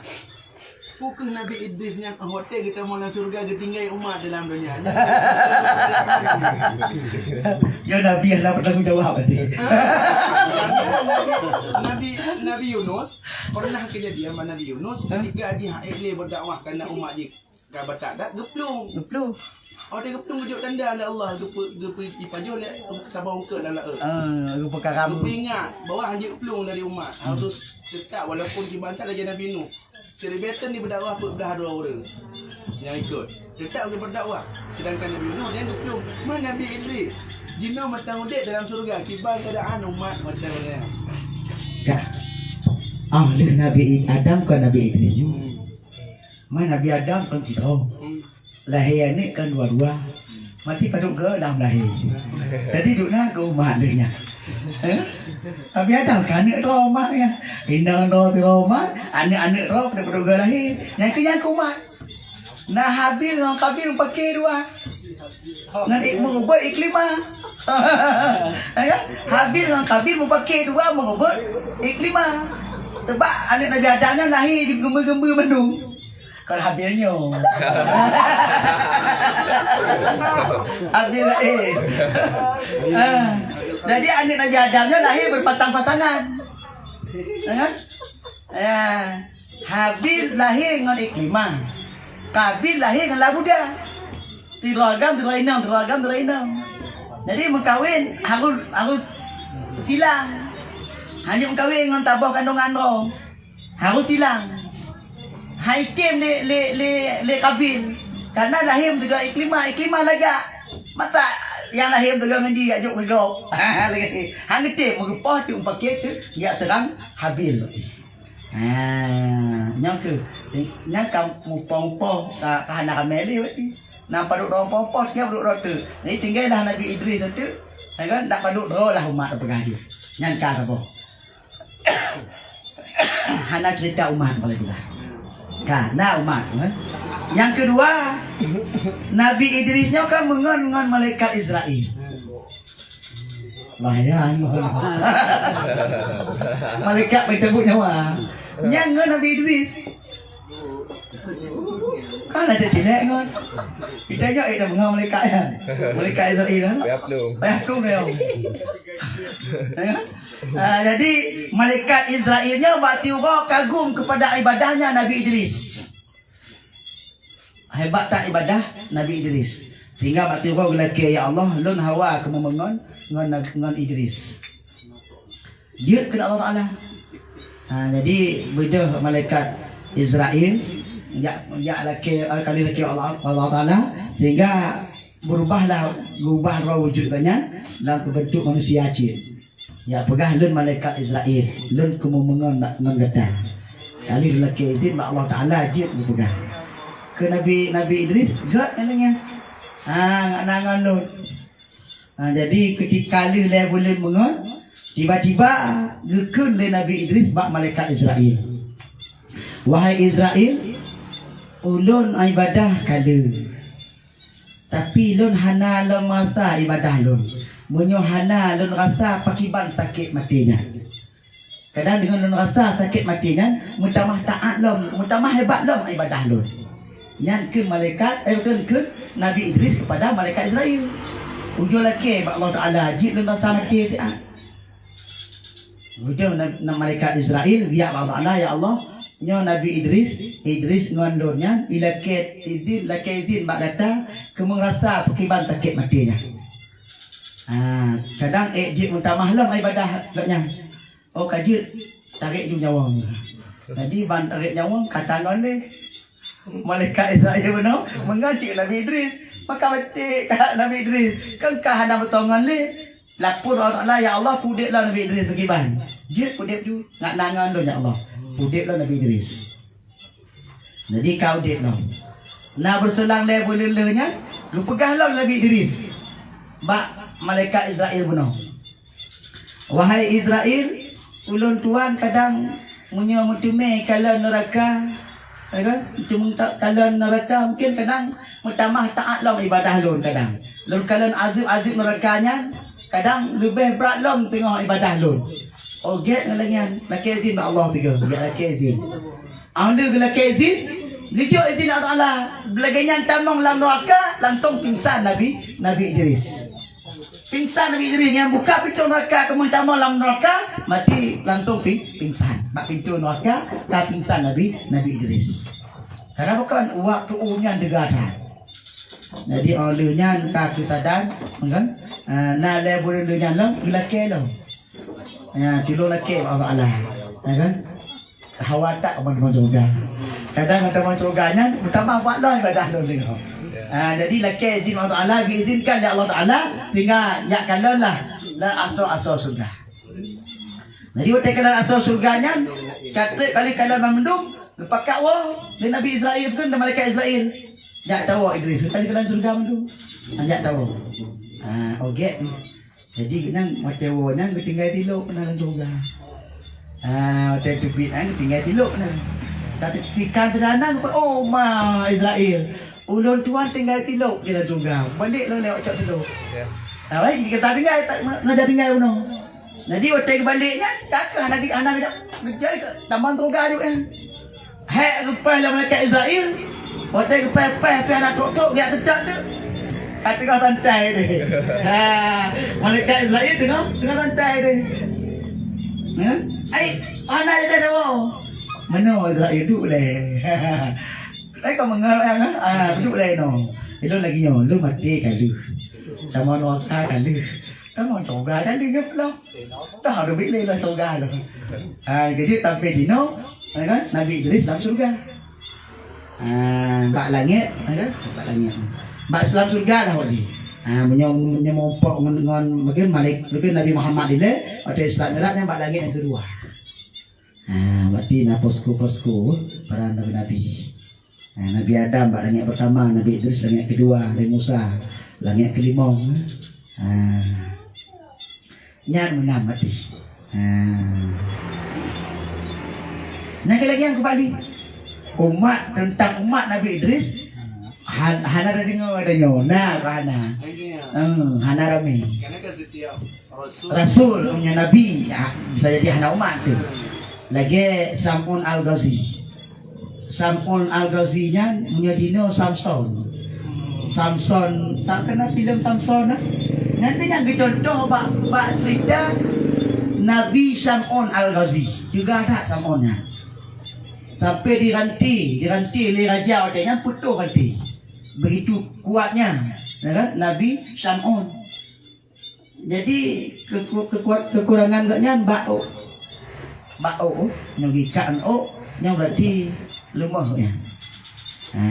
Peu kheueh Nabi Idris nyan, oh, watée geutamong lam syurga geutinggai umat dalam donya nyan? Ya, Nabi hana bertanggung jawab berarti. Nabi, Nabi, Nabi Yunus, pernah kejadian bak Nabi Yunus, ketika jih han ék lé berdakwah karena umat jih ka batak that, geuplueng. Geuplueng. Watée geuplueng geujok tanda lé Allah, geupeu-, geupeu-, geupajoh lé saboh eungkôt lam laôt. Ah, geupeukaram. Geupeuingat bahwa hanjeuet plueng dari umat. Hmm. Harus tetap walaupun kiban that lagée Nabi Nuh. Siribée thon jibeudakwah peuet blaih droe ureuëng nyang ikot. Tetap geupeurdakwah. Sedangkan Nabi Nuh nyang geuplueng. Man Nabi Idris. Jinoe mantong udeb dalam syeuruga, kiban keuadaan umat masa nyan. Ka. Ah, lheueh Nabi Adam kon Nabi Idris. Hmm. Man Nabi Adam kon sidroe. Hmm. Lahé aneuëk kan dua-dua. Mati padub goe lam lahé. Jadi, duna keu umat lheueh nyan. Eh? Nabi Adam ka aneuëk droe umat nyan. Inong droe sidroe umat, aneuëk-aneuëk droe padub-padub goe lahé. Nyan keuh nyan keu umat. Na Habil ngon Kabil meupaké dua. Ngon ik-, meureubot Ikrimah. Ya kan? Habil ngon Kabil meupaké dua meureubot Ikrimah. Sebab aneuëk Nabi Adam nyan lahé geumeu-geumeu mandum. Kon Habil nyoe. Habil laén. Ah. Jadi, aneuëk Nabi Adam nyoe lahé berpasang-pasangan. Ya kan? Ya. Habil lahé ngon Ikrimah. Kabil lahé ngon Labuda. Sidroe agam, sidroe inong, sidroe agam, sidroe inong. Jadi, meukawen harus, harus silang. Hana meukawen ngon saboh kandongan droe. Harus silang. Hai tem lé, lé, lé, lé Kabil. Karena lahé meuteuga Ikrimah, Ikrimah lagak. Mata nyang lahé meuteuga ngon jih jak jok keu gob. Lagak. Han geutem meugeupah teuk meupaké teuk jak seurang Habil. Ha, nyang keuh, nyang ka mupoh-mupoh ka, ka hana ramé lé berarti. Nyang padub droe mupoh-mupoh, tinggai padub droe teuk. Jadi tinggai lah Nabi Idris teuk. Ya kan? Nak padub droe lah umat peugah jih. Nyan ka saboh. Hana cerita umat paling kurang. Ka, na umat, eh. Nyang keudua, Nabi Idris nyoe kan meungon ngon malaikat Israel. Bahaya nyoe. Malaikat pencabut nyawa. Nyang ngon Nabi Idris. Kan ada cilek ngon. Kita nyoe ida meungon malaikat nyan. Malaikat Israel kan. Payah pelung. Payah pelung dia. Ya kan? Ah, jadi, malaikat Israel nyoe bak tiuroe kagum kepada ibadahnya Nabi Idris. Hebat that ibadah Nabi Idris. Sehingga bak tiuroe geulakée, "Ya Allah, lôn hawa keu meumeungon ngon, ngon Idris." Jeuet keu Allah Taala. Ha, jadi, beudôh malaikat Israel jak, jak lakée, ka lheueh lakée Allah, Allah Taala, sehingga Beurubahlah, geubah droe wujud gobnyan lam keubeuntuk manusia cit. Nyak peugah, "Lôn malaikat Israel, lôn keumeungon ngon gata." Ka lheueh lakée izin bak Allah Taala jeuet geupeugah. Keu Nabi, Nabi Idris, "Gét nyan lagée nyan. Ha, ngon lôn." Ha, jadi keutika lheueh lhée buleuen meungon, tiba-tiba geukheun lé Nabi Idris bak malaikat Israel, "Wahai Israel, ulôn ibadah ka lheueh." Tapi lôn hana lôn rasa ibadah lôn. Meunyoe hana lôn rasa, pakriban sakét maté nyan. Kadang deungon lôn rasa sakét maté nyan, meutamah taát lom, meutamah hebat lom ibadah lôn. Nyan keuh malaikat, eh, kheun, kheun Nabi Idris kepada malaikat Israel. Ujoe lakée bak Allah Taala, jeuet lôn rasa maté siat. Ujoe na, na malaikat Israel geujak bak Allah Taala, "Ya Allah, nyoe Nabi Idris, Idris ngon lôn nyan ilakée izin, lakée izin bak gata keu meurasa pakriban sakét maté nyan." Ha, kadang ék jeuet meutamah lom ibadah gobnyan. Oh, ka jeuet, tarek ju nyawöng. Jadi ban tarek nyawöng ka tangon lé. Malaikat Israel bunoe meungon cit Nabi Idris. Maka beutôi ka Nabi Idris, kan ka hana meutongon lé. Lapor Allah Taala, "Ya Allah, peudép lom Nabi Idris pakriban." Jeuet peudép ju, ngat nangan lôn, "Ya Allah, peudép lom Nabi Idris." Jadi ka udép lom. Na beuseulang lhée buleuen lheueh nyan, geupeugah lom Nabi Idris bak malaikat Israel bunoe. Wahai Israel, ulôn tuan kadang meunyoe meuteumé kalon neuraka, ya kan? Meuteumé kalon neuraka, mungken kadang meutamah taát lom ibadah lôn kadang. Lôn kalon azeueb-azeueb neuraka nyan, kadang leubeh brat lom teungoh ibadah lôn. Oh, gét ngon lagée nyan, lakée izin bak Allah tiga, gét lakée izin. Alhamdulillah, geulakée izin, geujok izin Allah Taala. Lagée nyan tamong lam neuraka, langsong pingsan Nabi, Nabi Idris. Pingsan Nabi Idris nyan buka pintoe neuraka, keumeuh tamong lam neuraka, mati langsong pi-, pingsan. Bak pintoe neuraka ka pingsan Nabi, Nabi Idris. Karena bukan waktu umum nyan teuga that. Jadi, óh lheueh nyan ka keusadan, kan? Ah, na lhée buleuen lheueh nyan lom, geulakée lom. Ya, tulông lakée bak Allah Taala. Ya kan? Hawa that ban teuma syeuruga. Kadang teuma syeuruga nyan meutamah bak lôn ibadah lôn teuka. Ha, jadi lakée izin Allah Taala, geuizinkan lé Allah Taala sehingga jak kalon lah lam asoe-asoe syeuruga. Jadi watée kalon asoe syeuruga nyan, ka trép kali kalon ban mandum, geupakat woe lé Nabi Israel pun dan malaikat Israel. Jak tawoe Idris, kali kalon syeuruga mandum. Ha, jak tawoe. Ha, ogét. Jadi nyan watée woe nyan geutinggai tilok keunan lam syeuruga. Ah, watée teubiet nyan geutinggai tilok keunan. Tapi tika seudanan, "Oh ma Israel, ulôn tuan tinggai tilok di lam syeuruga. Balek lôn lewat cok tilok." Ya. Ah, baik, kita tinggai, tak ngajar tinggai bunoe. Jadi watée geubalek nyan, tak hana di, hana geujak, geujak tamong syeuruga juk nyan. Hék geupéh lé malaikat Israel, watée geupéh-péh pih hana trok-trok, geujak teucok teuk. Ka teungoh santai deh. Ha, malaikat Israel teungoh, teungoh santai deh. Ha? Ai, hana jadi dawa. Meunoe Israel duek lé. Ai ka meungoh, ha, duek lé noe. Ilôn lagée nyoe, lôn maté ka lheueh. Tamong neuraka ka lheueh. Tamong syeuruga ka lheueh nyoe pulang. Dah ada bilik lah syeuruga tu. Ha, jadi sampai dinoe, ya kan? Nabi Idris dalam syeuruga. Ah, bak langét, eh, bak langét. Bak lam syeuruga lah awak jih. Ah, meunyoe, meunyoe meurumpok ngon, ngon mungkin Malik, mungkin Nabi Muhammad dilée, watée Isra Mi'raj nyan bak langét nyang keudua. Ah, berarti na posko-posko para nabi-nabi. Ah, Nabi Adam bak langét pertama, Nabi Idris langét keudua, Nabi Musa langét keulimong. Ah. Nyan meunan maté. Ha. Nyang keu lagée nyang keumbali. Umat, teuntang umat Nabi Idris, han-, hana tadeungoe tanyoe. Na, hana. Eh, hana ramé. Rasul, meunyoe nabi, ya, bisa jadi hana umat tu. Lagée Sam'un Al-Ghazi. Sam'un Al-Ghazi nyan meunyoe jinoe Samson. Samson, tak kena filem Samson, eh? Nyan tu nyang geucontoh bak, bak cerita Nabi Sam'un Al-Ghazi. Teuga that Sam'un nyan. Sampai diranté, diranté lé raja watée nyan putôh ranté. Begitu kuatnya, ya kan? Nabi Sam'un. Jadi, keku-, kekuat-, kekurangan gobnyan bak ôk. Bak ôk, nyoe gikak ôk, nyoe berarti leumoh gobnyan. Ha,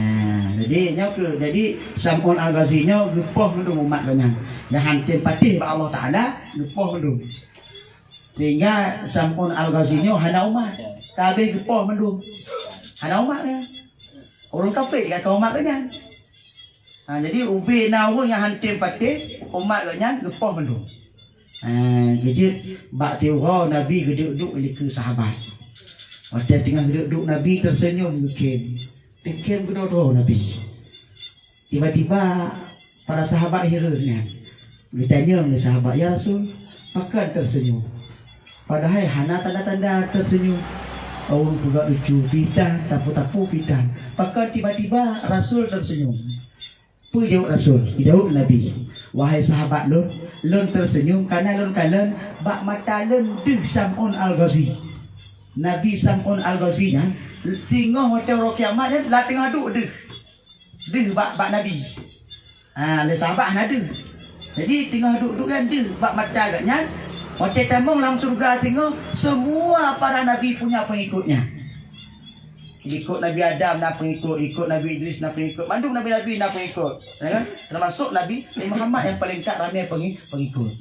jadi nyoe keu, jadi Sam'un Al-Ghazi nyoe geupoh mandum umat gobnyan. Nyang han tem patéh bak Allah Taala, geupoh mandum. Sehingga Sam'un Al-Ghazi nyoe hana umat. Ka habéh geupoh mandum. Hana umat nyan. Ureuëng kafé ka umat gobnyan. Ha, jadi ubé na ureuëng nyang han tem patéh, umat gobnyan geupoh mandum. Ha, geujeuet bak tiep uroe Nabi geuduek-duek likeu sahabat. Watée teungoh geuduek-duek Nabi teuseunyum geukhem. Teukhem keudroe-droe Nabi. Tiba-tiba para sahabat hireuen nyan. Geutanyong lé sahabat, "Ya Rasul, pakon teuseunyum?" Padahai hana tanda-tanda teuseunyum. Ureuëng peugah lucu pih tan, tapu-tapu pih tan. Pakon tiba-tiba Rasul teuseunyum? Peue jaweueb Rasul? Jaweueb Nabi, "Wahai sahabat lôn, lôn teuseunyum kareuna lôn kalon bak mata lôn deuh Sam'un Al-Ghazi." Nabi Sam'un Al-Ghazi nyan, teungoh watée uroe kiamat nyan, lam teungoh duek deuh. Deuh bak, bak Nabi. Ha, lé sahabat hana deuh. Jadi, teungoh duek-duek nyan deuh bak mata gobnyan, watée tamong lam syeuruga teungoh, semua para nabi punya pengikutnya. Ikut Nabi Adam na pengikut, ikut Nabi Idris na pengikut, mandum nabi-nabi na pengikut. Ya kan? Termasuk Nabi Muhammad nyang paling that ramé pengi-, pengikut.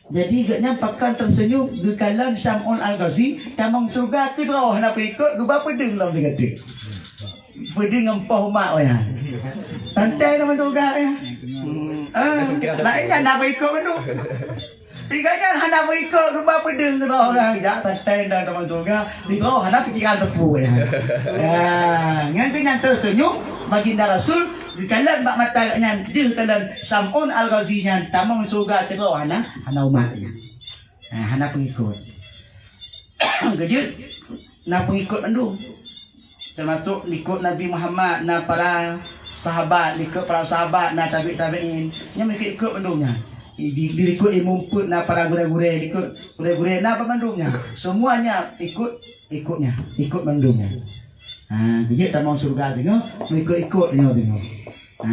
Jadi, gobnyan pakon teuseunyum geukalon Sam'un Al-Ghazi, tamong syeuruga keudroe hana peuikot, geuba peudeueng lom digaté. Peudeueng ngon poh umat, oh ya. Santai tamong syeuruga, ya. Ah, laén nyan hana peuikot mandum. Tiga nyan hana peuikot, geuba peudeueng keudroe, ya. Jak santai dah tamong syeuruga, keudroe hana pikiran teupeu, ya. Ya, nyan keuh nyan teuseunyum Baginda Rasul, geukalon bak mata nyan, deuh kalon Sam'un Al-Ghazi nyan tamong syeuruga keudroe hana, hana umat nyan. Ha, hana pengikut. Keujeuet na pengikut mandum. Teumasok likot Nabi Muhammad, na para sahabat, likot para sahabat, na tabi' tabi'in. Nyan ikut-ikut mandum nyan. Di, di, di likot ilmu peuet na para gurée-gurée, likot gurée-gurée na bandum nyan. Semuanya ikut, ikut nyan, ikut mandum nyan. Ha, keujeuet tamong syeuruga teungoh, meuikot-ikot nyoe teungoh. Ha,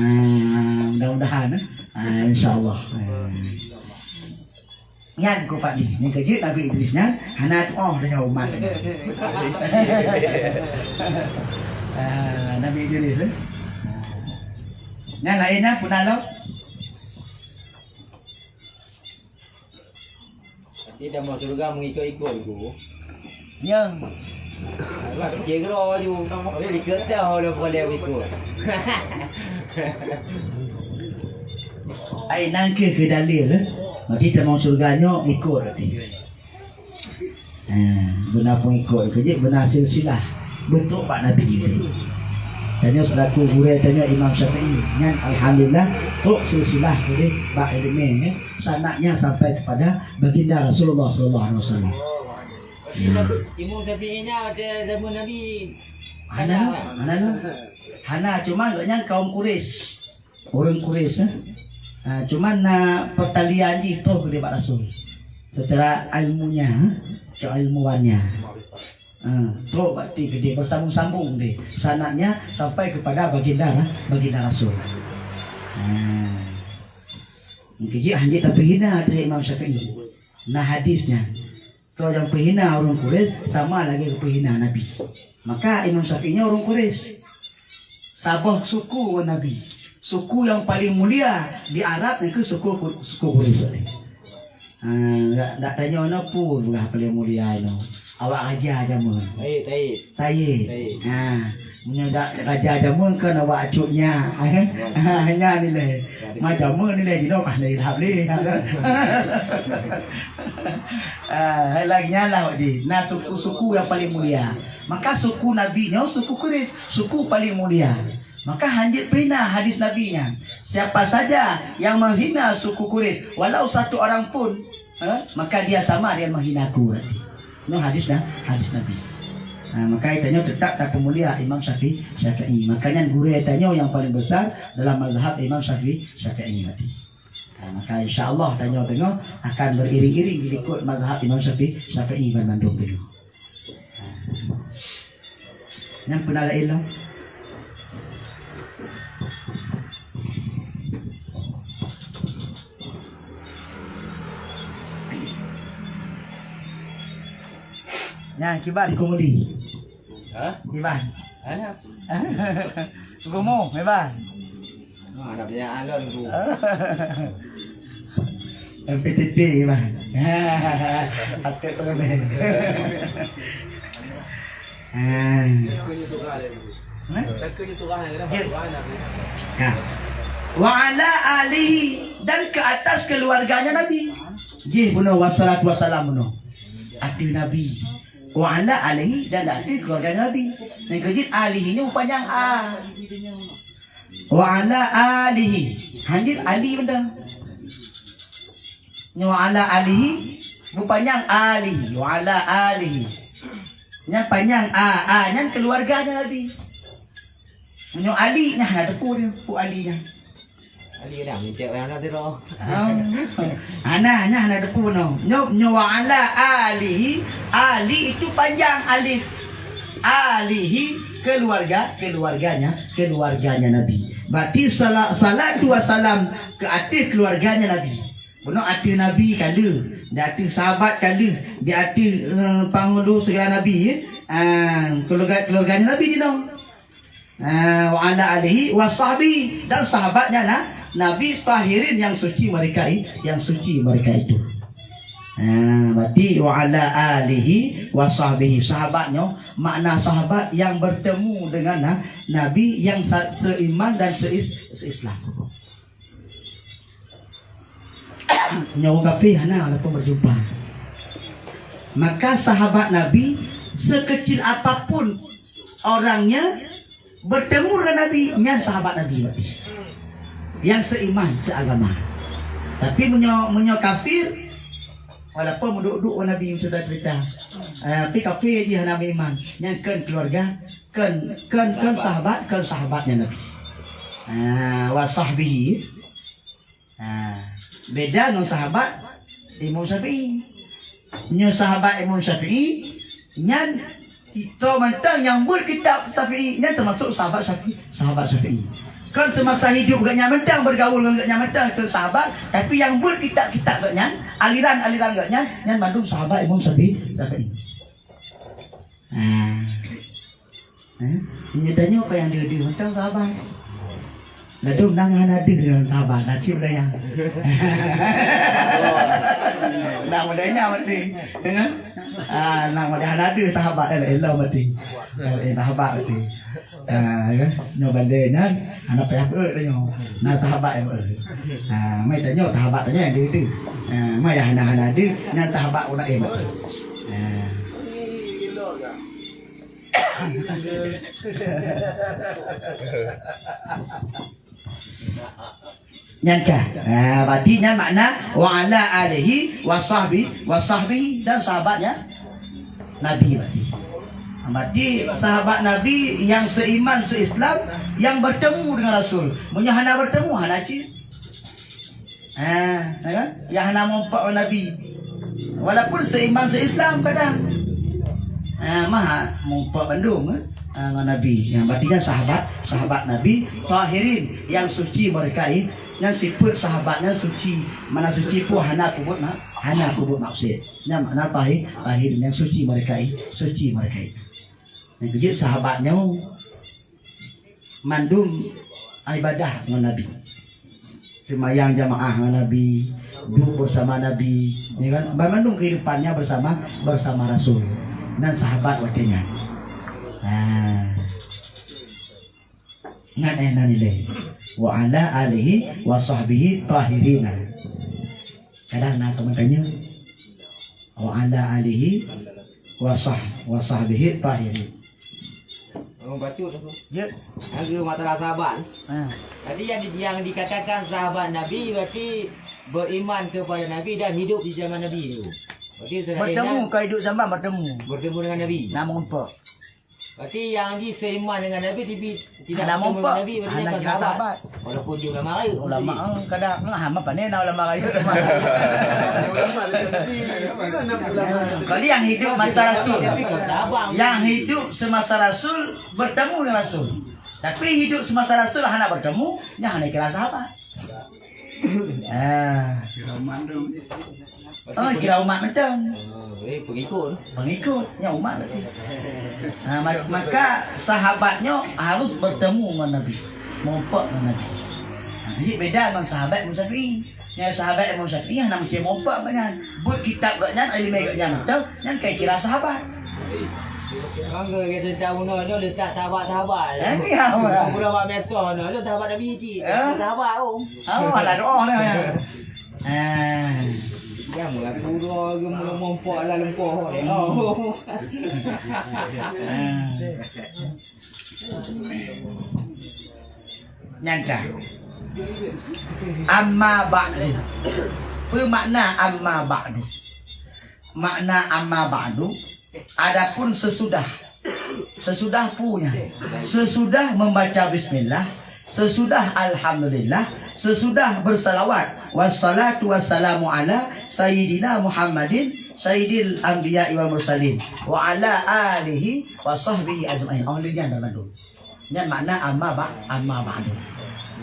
mudah-mudahan, eh. Ha, insya Allah. Ha. Nyan ku Pak Di, nyang keujeuet Nabi Idris nyan hana tuoh deungon umat. Ah, Nabi Idris, eh. Nyan laén nyan puna lom. Tapi dah masuk syurga mengikut-ikut tu. Nyang. Wah, kecil kero tu. Tapi dikeureudah oleh boleh ikut. Ai nangkeuh keu dalil, eh? Berarti tamong syurga nyoe ikut berarti. Eh, beuna pengikut keujeuet, beuna silsilah. Beutôi bak Nabi Jibril. Tanyoe selaku gurée tanyoe Imam Syafi'i, nyan alhamdulillah trok silsilah keudeh bak ileumé, eh, sanadnya sampai kepada Baginda Rasulullah sallallahu alaihi wasallam. Ya. Imam Syafi'i nyan ada zaman Nabi. Hana, hana, hana. Hana, cuma gobnyan kaum Quraisy. Ureuëng Quraisy, eh. Ha, cuma na pertalian jih troh keudeh bak Rasul. Secara ilmunya, eh, keilmuannya. Ha, troh bak ti keudeh bersambung-sambung deh. Sanadnya sampai kepada baginda, baginda Rasul. Ha. Keujeuet hanjeuet tapeuhina ateueh Imam Syafi'i. Na hadisnya. Soe nyang peuhina ureuëng Quraisy sama lagée geupeuhina Nabi. Maka Imam Syafi'i nyoe ureuëng Quraisy. Saboh suku ngon Nabi. Suku nyang paleng mulia di Arab nyan keuh suku, suku Quraisy. Ha, dak, dak tanyoe na peue beurah paleng mulia inoe. Awak raja jameun. Taib, taib. Taib. Taib. Ha, meunyoe dak raja jameun kan awak cut nyak. Ha, nyan nilai. Macam mana nilai jinoe kah nilai hab lé. Ha, lagi nyan lah awak jih. Na suku-suku nyang paleng mulia. Maka suku Nabi nyoe suku Quraisy, suku paleng mulia. Maka hanjeuet peuhina hadis Nabi nyan. Siapa saja yang menghina suku Quraisy, walau satu orang pun, eh, maka dia sama dengan menghinaku. Nyoe hadis dah, hadis Nabi. Ha, maka tanyoe tetap tapeumulia Imam Syafi'i, Syafi'i. Maka nyan gurée tanyoe nyang paleng besar dalam mazhab Imam Syafi'i, Syafi'i. Ha, maka insya Allah tanyoe teungoh akan beriring-iring diikut mazhab Imam Syafi'i, Syafi'i ban mandum teungoh. Nyang peuna laén lom. Nyang kiban kumudi. Hah? Kiban. Hah? Gumo, kiban. Ah, nak banyak alon tu. M P T T, Bang. Até tu, Bang. Ah. Hah? Ya. Nah. Wa ala alihi, dan ke atas keluarganya Nabi. Jih bunoe wassalatu wassalam bunoe. Ateueh Nabi. Wa ala alihi, dan ateueh keluarganya Nabi. Nyang keujeuet alihi nyoe panjang a. Wa ala alihi. Hanjeuet Ali benda. Nyoe wa ala alihi, beupanjang alihi. Wa ala alihi. Nyan panjang a, a nyan keluarganya Nabi. Nyoe Ali nyan hana teupeu dia, peue Ali nyan. Ali dah mencek orang tu. Oh. Hana, nyan hana teupeu no. Nyoe, nyoe wa ala alihi, Ali itu panjang alif. Alihi, keluarga, keluarganya, keluarganya Nabi. Berarti sala-, salatu wassalam ke ateueh keluarganya Nabi. Bunoe ateueh Nabi ka lheueh, di ateueh sahabat ka lheueh, di ateueh, eh, panghulu segala Nabi, ya. Ah, keluarga, keluarganya Nabi jinoe. Ah, wa ala alihi wa sahbihi, dan sahabatnya na-, Nabi tahirin yang suci mereka i-, yang suci mereka itu. Ah, berarti wa ala alihi wa sahbihi, sahabatnya, makna sahabat yang bertemu dengan na-, Nabi yang sa-, seiman dan seis-, seislam. Nyoe ureueng kafé hana walaupun berjumpa. Maka sahabat Nabi sekecil apapun orangnya bertemu dengan Nabi, nyan sahabat Nabi berarti. Yang seiman, seagama. Tapi meunyoe, meunyoe kafir, walaupun meuduek-duek ngon Nabi cerita-cerita, eh, tapi kafir jih hana meuiman, nyan kon keluarga, kon, kon, kon sahabat, kon sahabatnya Nabi. Ah, wa sahbihi. Ha, beda ngon sahabat Imam Syafi'i. Nyoe sahabat Imam Syafi'i, nyan itu mantong nyang buet kitab Syafi'i, nyan termasuk sahabat Syafi'i, sahabat Syafi'i. Kon semasa hidup gobnyan mantong bergaul ngon gobnyan mantong itu sahabat, tapi nyang buet kitab-kitab gobnyan, aliran-aliran gobnyan, nyan mandum sahabat Imam Syafi'i, Syafi'i. Ha. Eh? Nyoe tanyoe ka nyang deuh-deuh mantong sahabat. Ladôm nang hana deuh deungon sahabat, na cit daya. Nang model nyan mati. Dengar? Ah, nang model hana deuh sahabat, eh, elok mati. Eh, sahabat mati. Ah, ya. Nyoe bandé nyan, hana payah beuet tanyoe. Na sahabat nyang beuet. Ah, mai tanyoe sahabat tanyoe nyang deuh-deuh. Ah, mai hana-hana deuh, nyan sahabat unak eh mati. Ah. Nyan ka. Ah, berarti nyan makna wa ala alihi wa sahbi, wa sahbihi dan sahabatnya Nabi berarti. Berarti sahabat Nabi yang seiman, seislam, yang bertemu dengan Rasul. Meunyoe hana bertemu, hana cit. Ha, ya kan? Nyang hana meurumpok ngon Nabi. Walaupun seiman, seislam kadang. Ha, maha meurumpok bandum, eh, ha, ngon Nabi. Nyang berarti nyan sahabat, sahabat Nabi, tahirin, yang suci mereka i-, nyan sifat sahabat nyan suci. Mana suci pun hana peubuet ma-, hana peubuet maksiat. Nyan makna tahir, tahir, yang suci mereka i-, suci mereka i-. Nyang keujeuet sahabat nyoe. Mandum ibadah ngon Nabi. Seumayang jamaah ngon Nabi, duek beusama Nabi, ya kan? Ban mandum keuhidupannya bersama, bersama Rasul dan sahabat watée nyan. Ha. Nyan eh nan ilée. Wa ala alihi wa sahbihi tahirina. Kadang na kamoe tanya. Wa ala alihi wa sah-, wa sahbihi tahirin. Oh, bacut aku. Ya. Lagi masalah sahabat. Ha. Tadi yang di-, yang dikatakan sahabat Nabi berarti beriman kepada Nabi dan hidup di zaman Nabi tu. Berarti Ustaz Zainal Bertemu, kau hidup zaman bertemu. Bertemu dengan Nabi. Nama empat. Berarti yang di seiman dengan Nabi, tapi tidak Hana bertemu dengan mumpuk, Nabi, berarti hana dia kira sahabat. Sahabat. Walaupun dia ulama raya, Ulama, mungkin. Eh, kadang, ah, hama pandai na ulama raya, ulama raya. Kalau yang hidup masa Rasul, Tapi kau tak abang. Yang hidup semasa Rasul bertemu dengan Rasul. Tapi hidup semasa Rasul hana bertemu, nyan hana kira sahabat. Ah. Kira umat tu. Oh, kira umat mantong. Oh, eh, pengikut. Pengikut, nyan umat berarti. Ha, ma-, maka sahabat nyoe harus bertemu ngon Nabi. Mumpuk ngon Nabi. Ha, jadi beda ngon sahabat Imam Syafi'i. Nyan sahabat Imam Syafi'i hana meucue mumpuk ngon nyan. Buet kitab gobnyan, ileumèe gobnyan mantong, nyan kai kira sahabat. Kan kalau kita tahu no, no letak sahabat-sahabat. Eh, iya, Bang. Mula bak meso no, tu sahabat Nabi cit. Eh? Sahabat, oh. Oh, alah doa dah. Ah. Dia mula pura ke mula mumpuk dalam pohon. Oh. Ah. Nyan ka. Amma ba'du. Peue makna amma ba'du? Makna amma ba'du, adapun sesudah, sesudah peue nyan, sesudah membaca bismillah, sesudah alhamdulillah, sesudah bersalawat, wassalatu wassalamu ala sayyidina Muhammadin sayyidil anbiya'i wal mursalin, wa ala alihi wa sahbihi ajma'in. Oh, lheueh nyan dah bandum. Nyan makna amma ba-, amma ba'du.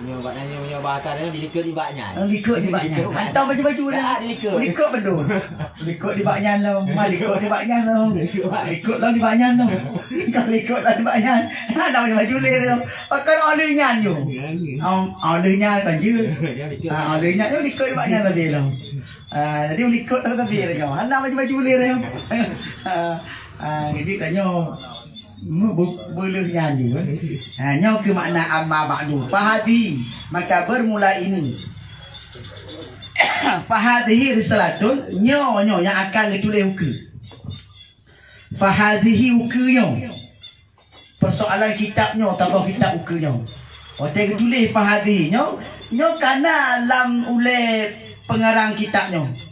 Meunyoe bak nyan, meunyoe bahasa nyan dilikot di bak nyan. Oh, likot di bak nyan. Likot. Hantom baju-baju dah. Dah, dilikot. Likot betul. Likot di bak nyan lom. Ma likot di bak nyan lom. Likot lom di bak nyan lom. Kau likot lom di bak nyan. Hantom baju-baju lé lom. Pakai oleh nyan ju. Nyan. Om, oleh nyan kan je. Nyan likot. Ah, oleh nyan ju likot di bak nyan tadi lom. Ah, jadi likot tadi lom. Hantom baju-baju lé lom. Ah, ah, jadi tanyoe Mu-, bu-, beuleueh nyan ju, eh. Ha, nyoe keuh makna amma ba'du. Fahadhi, maka bermula ini. Fahadhihi risalatun, nyoe, nyoe nyang akan geutuléh ukeue. Fahadhihi ukeue nyoe. Persoalan kitab nyoe, tabah kitab ukeue nyoe. Watée geutuléh fahadhihi nyoe, nyoe ka na lam ulée peungarang kitab nyoe.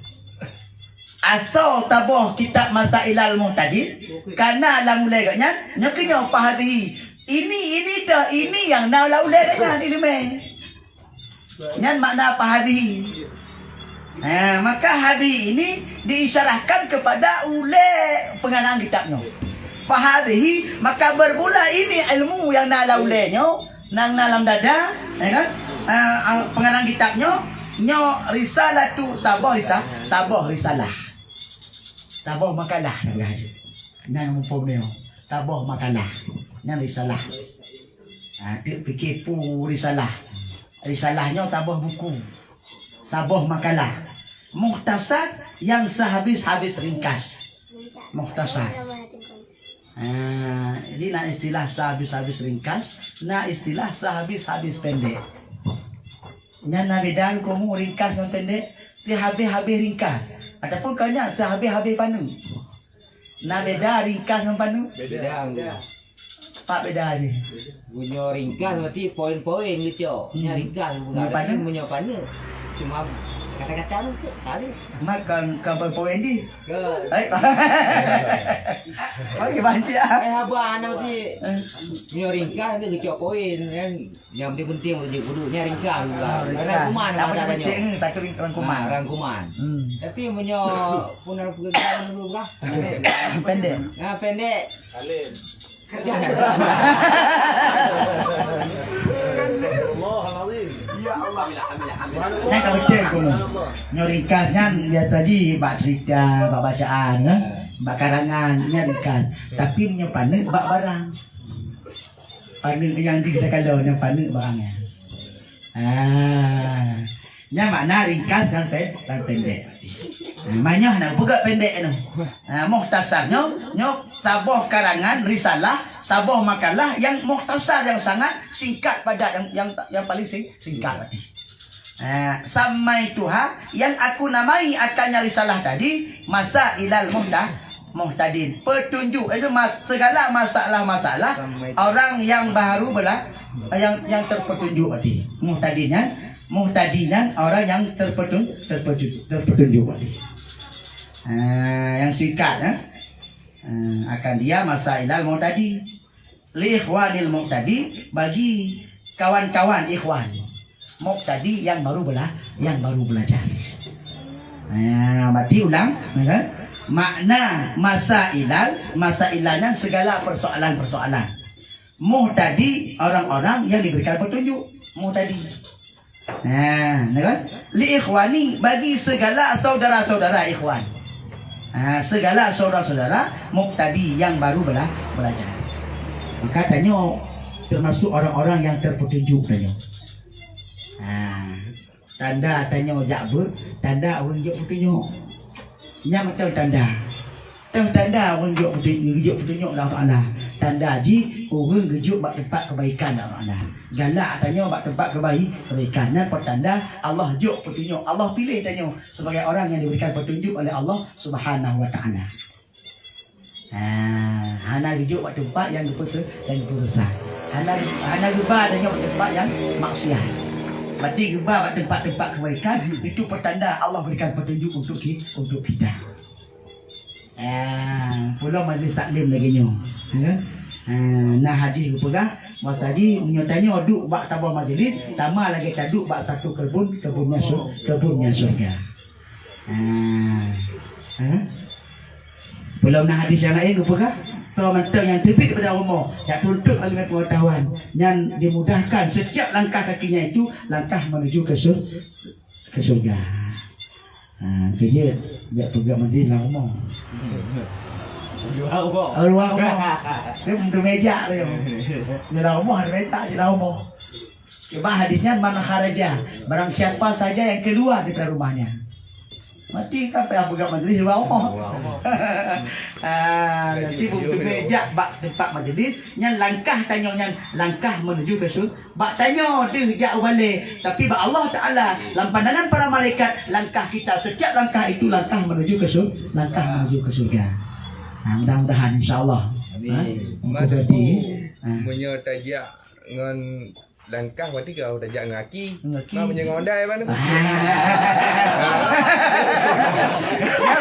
Atau tabah kitab Masailal Muhtadin, ka na lam ulée gobnyan, nyoe keuh nyoe fahadhihi. Ini, ini dah, ini nyang na lam ulée gobnyan ileumèe. Nyan makna fahadhihi. Ha, maka hadhihi ini diisyarahkan kepada ulée peungarang kitab nyoe. Fahadhihi, maka bermula ini ilmu nyang na lam ulée nyoe, nyang na lam dada, ya kan? Ah, ah, peungarang kitab nyoe, nyoe risalatu, saboh risa-, saboh risalah. Saboh makalah, saboh haji. Nyan muphom nyoe, saboh makalah. Nyan risalah. Ah, teuk pike peue risalah. Risalah nyoe saboh buku. Saboh makalah. Mukhtasar nyang sehabis-habis ringkas. Mukhtasar. Ah, jadi na istilah sehabis-habis ringkas, na istilah sehabis-habis pendek. Nyan na beda rukomu ringkas ngon pendek, sehabis-habis ringkas. Ataupun ka nyan sehabis-habis paneuk. Na beda ringkas ngon paneuk? Beda. Beda, Pak. Pak beda je. Meunyoe ringkas berarti poin-poin geucok. Hmm. Nyan ringkas bukan. Meunyoe paneuk? Meunyoe paneuk cuma kata-kata tu, kali. Mak kan, kan poin-poin je. Ke? Hai. Bagi banci ah. Eh, haba anak ti. Eh. Meunyoe ringkas tu geucok poin kan. Yang penting-penting ureueng jeuet kudu nyan ringkas juga. Ah, ringkas. Rangkuman. Apa bahasa dia nyoe? Penting, satu ring-, rangkuman. Ah, rangkuman. Hmm. Tapi meunyoe pun ada pekerjaan dulu kah? Pendek. Ah, pendek. Alim. Nyan ka beutôi kamoe. Nyoe ringkas nyan biasa di bak cerita, bak bacaan, eh? Bak karangan, nyan ringkas. Tapi meunyoe paneuk bak barang. Paneuk nyang di kita kalau nyang paneuk barang nyan. Ah. Nyan makna ringkas dan pen-, dan pendek. Ah, manyah nak peugah pendek tu. Ah, mukhtasar nyoe, nyoe saboh karangan risalah, saboh makalah yang mukhtasar, yang sangat singkat, padat, yang, yang, yang paling sing-, singkat. Ah, samaituha, yang aku namai akan nyang risalah tadi, masailal muhta-, muhtadin. Petunjuk, itu mas-, segala masalah-masalah orang yang baru bela-, yang, yang terpetunjuk tadi. Muhtadin nyan, muhtadi nyan orang yang terpetun-, terpetun-, terpetunjuk tadi. Ah, yang singkat, eh. Ah, akan dia masailal muhtadi. Li ikhwanil muhtadi, bagi kawan-kawan ikhwan. Muhtadi yang baru bela-, yang baru belajar. Ha, berarti ulang, ya kan? Makna masailal, masailal nyan segala persoalan-persoalan. Muhtadi, orang-orang yang diberikan petunjuk. Muhtadi. Ha, ya kan? Li ikhwani, bagi segala saudara-saudara ikhwan. Ha, segala saudara-saudara muhtadi yang baru bela-, belajar. Maka tanyoe termasuk orang-orang yang terpetunjuk tanyoe. Ha, tanda tanyoe jak beu, tanda ureueng jok petunjuk. Nyan mantong tanda. Teuh tanda ureueng jok petunjuk, geujok petunjuk Allah Taala. Tanda jih ureueng geujok bak teumpat kebaikan Allah Taala. Galak tanyoe bak teumpat kebai-, kebaikan. Nyan peutanda Allah jok petunjuk. Allah piléh tanyoe sebagai orang yang diberikan petunjuk oleh Allah Subhanahu wa Taala. Ha, hana geujok bak teumpat yang geupeu-, yang geupeusesat. Hana, hana geuba tanyoe bak teumpat yang maksiat. Berarti geuba bak teumpat-teumpat kebaikan, itu peutanda Allah berikan petunjuk untuk ki-, untuk kita. Ah, pulang majlis taklim lagèe nyoe. Ya kan? Ah, na hadis geupeugah, bahwa tadi meunyoe tanyoe duek bak saboh majlis, sama lagèe taduek bak satu keubun, keubun nyang sur-, keubun nyang syurga. Ah. Ha? Pulang na hadis nyang laén geupeugah, soe mantong nyang teubiet daripada rumoh, jak tuntut ilmu pengetahuan, nyan dimudahkan setiap langkah kakinya itu langkah menuju ke sur-, ke syurga. Ha, keu jeuet, jak peugah majlis lam rumoh. Luwa rumoh. Oh, luwa rumoh. Dia meunyoe meujak dia. Di dalam rumoh, ada petak di dalam rumoh. Sebab hadis nyan, "Man kharaja," barang siapa saja yang keluar daripada rumahnya. Berarti kan payah peugah majlis luwa rumoh. Luwa rumoh. Ah, jadi, berarti meunyoe jak bak teumpat majlis, nyan langkah tanyoe nyan, langkah menuju ke sur-, Bak tanyoe deuh jak u balèe, tapi bak Allah Taala, lam pandangan para malaikat, langkah kita, setiap langkah itu langkah menuju ke sur-, langkah menuju ke surga. Ha, mudah-mudahan, insya Allah. Amin. Ha? Mak, jadi, ha. Meunyoe tajak ngon langkah, berarti keu tajak ngon aki. Ngon aki. Mak, meunyoe ngon Honda, ya, mana? Ah.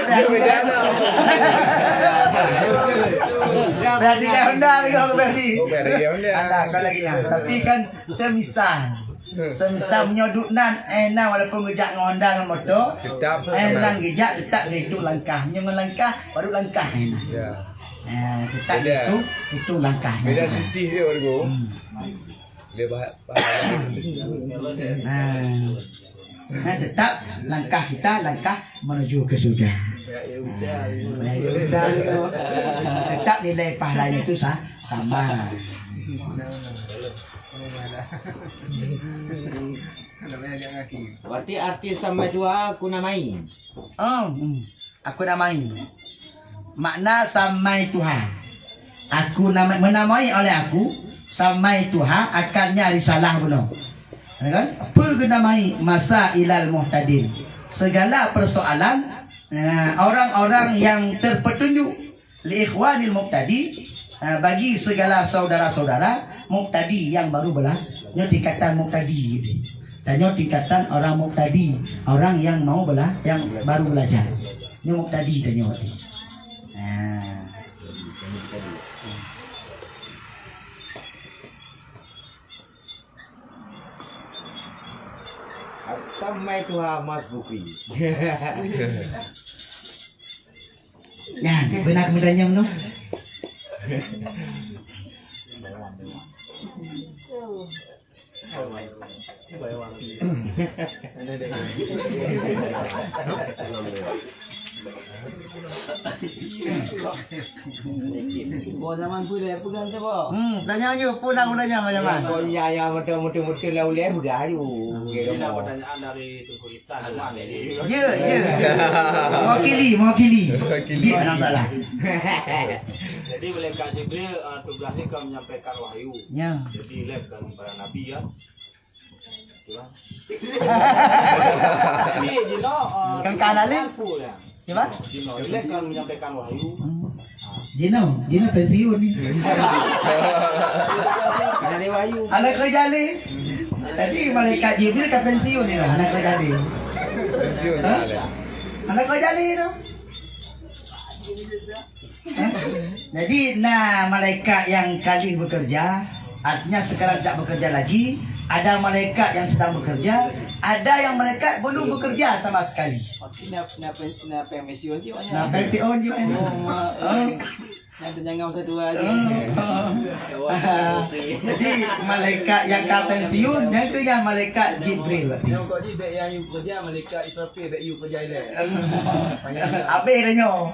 Dia beda, no. Berarti dia Honda, dia Honda. Oh, berarti dia Honda. Ada, kau lagi, ya. Tapi kan, Semisal, semisal meunyoe duek nan, eh, nan walaupun geujak ngon Honda ngon moto, tetap eh, nan geujak tetap geuhitung langkah. Meunyoe ngon langkah, baru langkah, eh, nan. Ya. Eh, tetap beda. Itu, itu langkah. Beda sisi dia, Wargo. Hmm. Dia bah-, bah-, Nah. Nah, tetap langkah kita, langkah menuju ke surga. Nah, tetap nilai pahalanya itu sa-, sama. Berarti arti samai dua aku namai. Oh, hmm. Aku namai. Makna samai Tuhan. Aku nama-, menamai oleh aku, samai Tuhan akannya risalah bunoe. Ya kan? Peue geunamai masa ilal muhtadin. Segala persoalan, eh, orang-orang yang terpetunjuk. Li ikhwanil mubtadi, eh, bagi segala saudara-saudara mubtadi yang baru bela-, nyoe tingkatan mubtadi. Tanyoe tingkatan orang mubtadi, orang yang mau bela-, yang baru belajar. Nyoe mubtadi tanyoe. Nah. Samai Tuhan Mas Bukri. Nyan, beuna keumeudan nyoe noh. Boh zaman peue lé peugah teuh, boh? Hmm, tanyong ju, peue na guna nyan zaman? Boh ya, ya, beutôi, beutôi, beutôi lah ulèe peugah ju. Ini ada pertanyaan dari Teungku Ihsan. Jeuet, jeuet. Mewakili, mewakili. Mewakili. Jeuet, Alhamdulillah. Jadi, malaikat Jibril, eh, tugasnya kan menyampaikan wahyu. Ya. Jadi, ilèe kan para nabi, ya. Jadi, jinoe, eh, kan ka na lé? Aku, ya. Gimana? Jinoe, ilèe kan menyampaikan wahyu. Hmm. Jinoe, jinoe pensiun ni. Ada wahyu. Ada kerja lé. Jadi, malaikat Jibril ka pensiun ni lah, ada kerja lé. Pensiun. Ha? Ada kerja lé tu. Jadi, na malaikat yang ka lheueh bekerja, artinya sekarang tidak bekerja lagi, ada malaikat yang sedang bekerja, ada yang malaikat belum bekerja sama sekali. Oke, na, na, na pensiun je, Wan, ya? Na pensiun je, Wan. Oh, ma-, Oh. Yang ternyangau satu hari. Oh. Jadi, malaikat yang ka pensiun, yang tu yang malaikat Jibril berarti. Nyang kok ji bèk yang yue kerja, malaikat Israfil bèk yue kerja ilèe. Habéh dah nyoe.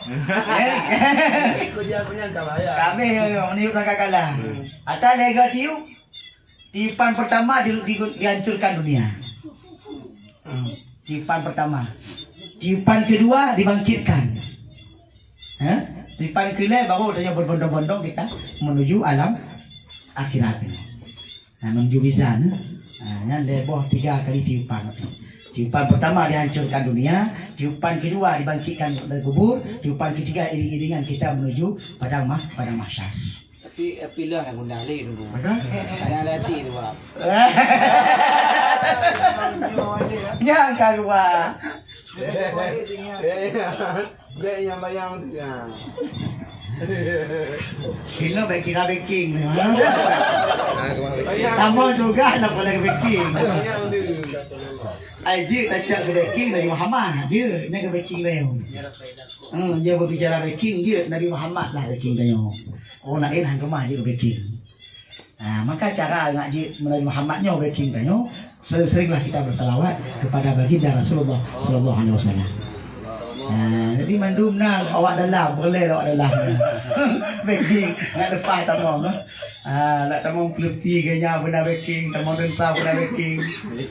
Eh? Ikut dia punya tak bahaya. Habéh dah nyoe, meniup sangkakala. Atau lega tiup, tiupan pertama di, di, dihancurkan dunia. Hmm. Tiupan pertama. Tiupan kedua dibangkitkan. Eh? Tiupan keulhèe baru tanyoe berbondong-bondong kita menuju alam akhirat. Nah, menuju mizan. Nah, nyan lhèe boh tiga kali tiupan. Tiupan pertama dihancurkan dunia, tiupan kedua dibangkitkan dari kubur, tiupan ketiga iring-iringan kita menuju padang mah-, padang mahsyar. Tapi, tapi lah nak guna lé dulu. Betul? Ada latih tu, Pak. Nyan ka luar. Bèk nyang bayang tu, ha. Kena bèk kira backing ni, ha? Tamong juga nak boleh backing. Bayang tu. Ai, jeuet tacak ke backing Nabi Muhammad, jeuet, nyan ke backing lain. Hmm, dia berbicara backing, jeuet Nabi Muhammad lah backing dia. Orang lain hang keumah jeuet backing. Ha, maka cara nak jeuet Nabi Muhammad nyoe backing tanyoe, sering-seringlah kita bersalawat kepada baginda Rasulullah sallallahu alaihi wasallam. Ha, jadi mandum na awak dalam, boleh awak dalam. Backing, nak lepas tamong, eh. Ha, nak tamong peuleuti ke nya beuna backing, tamong densa beuna backing.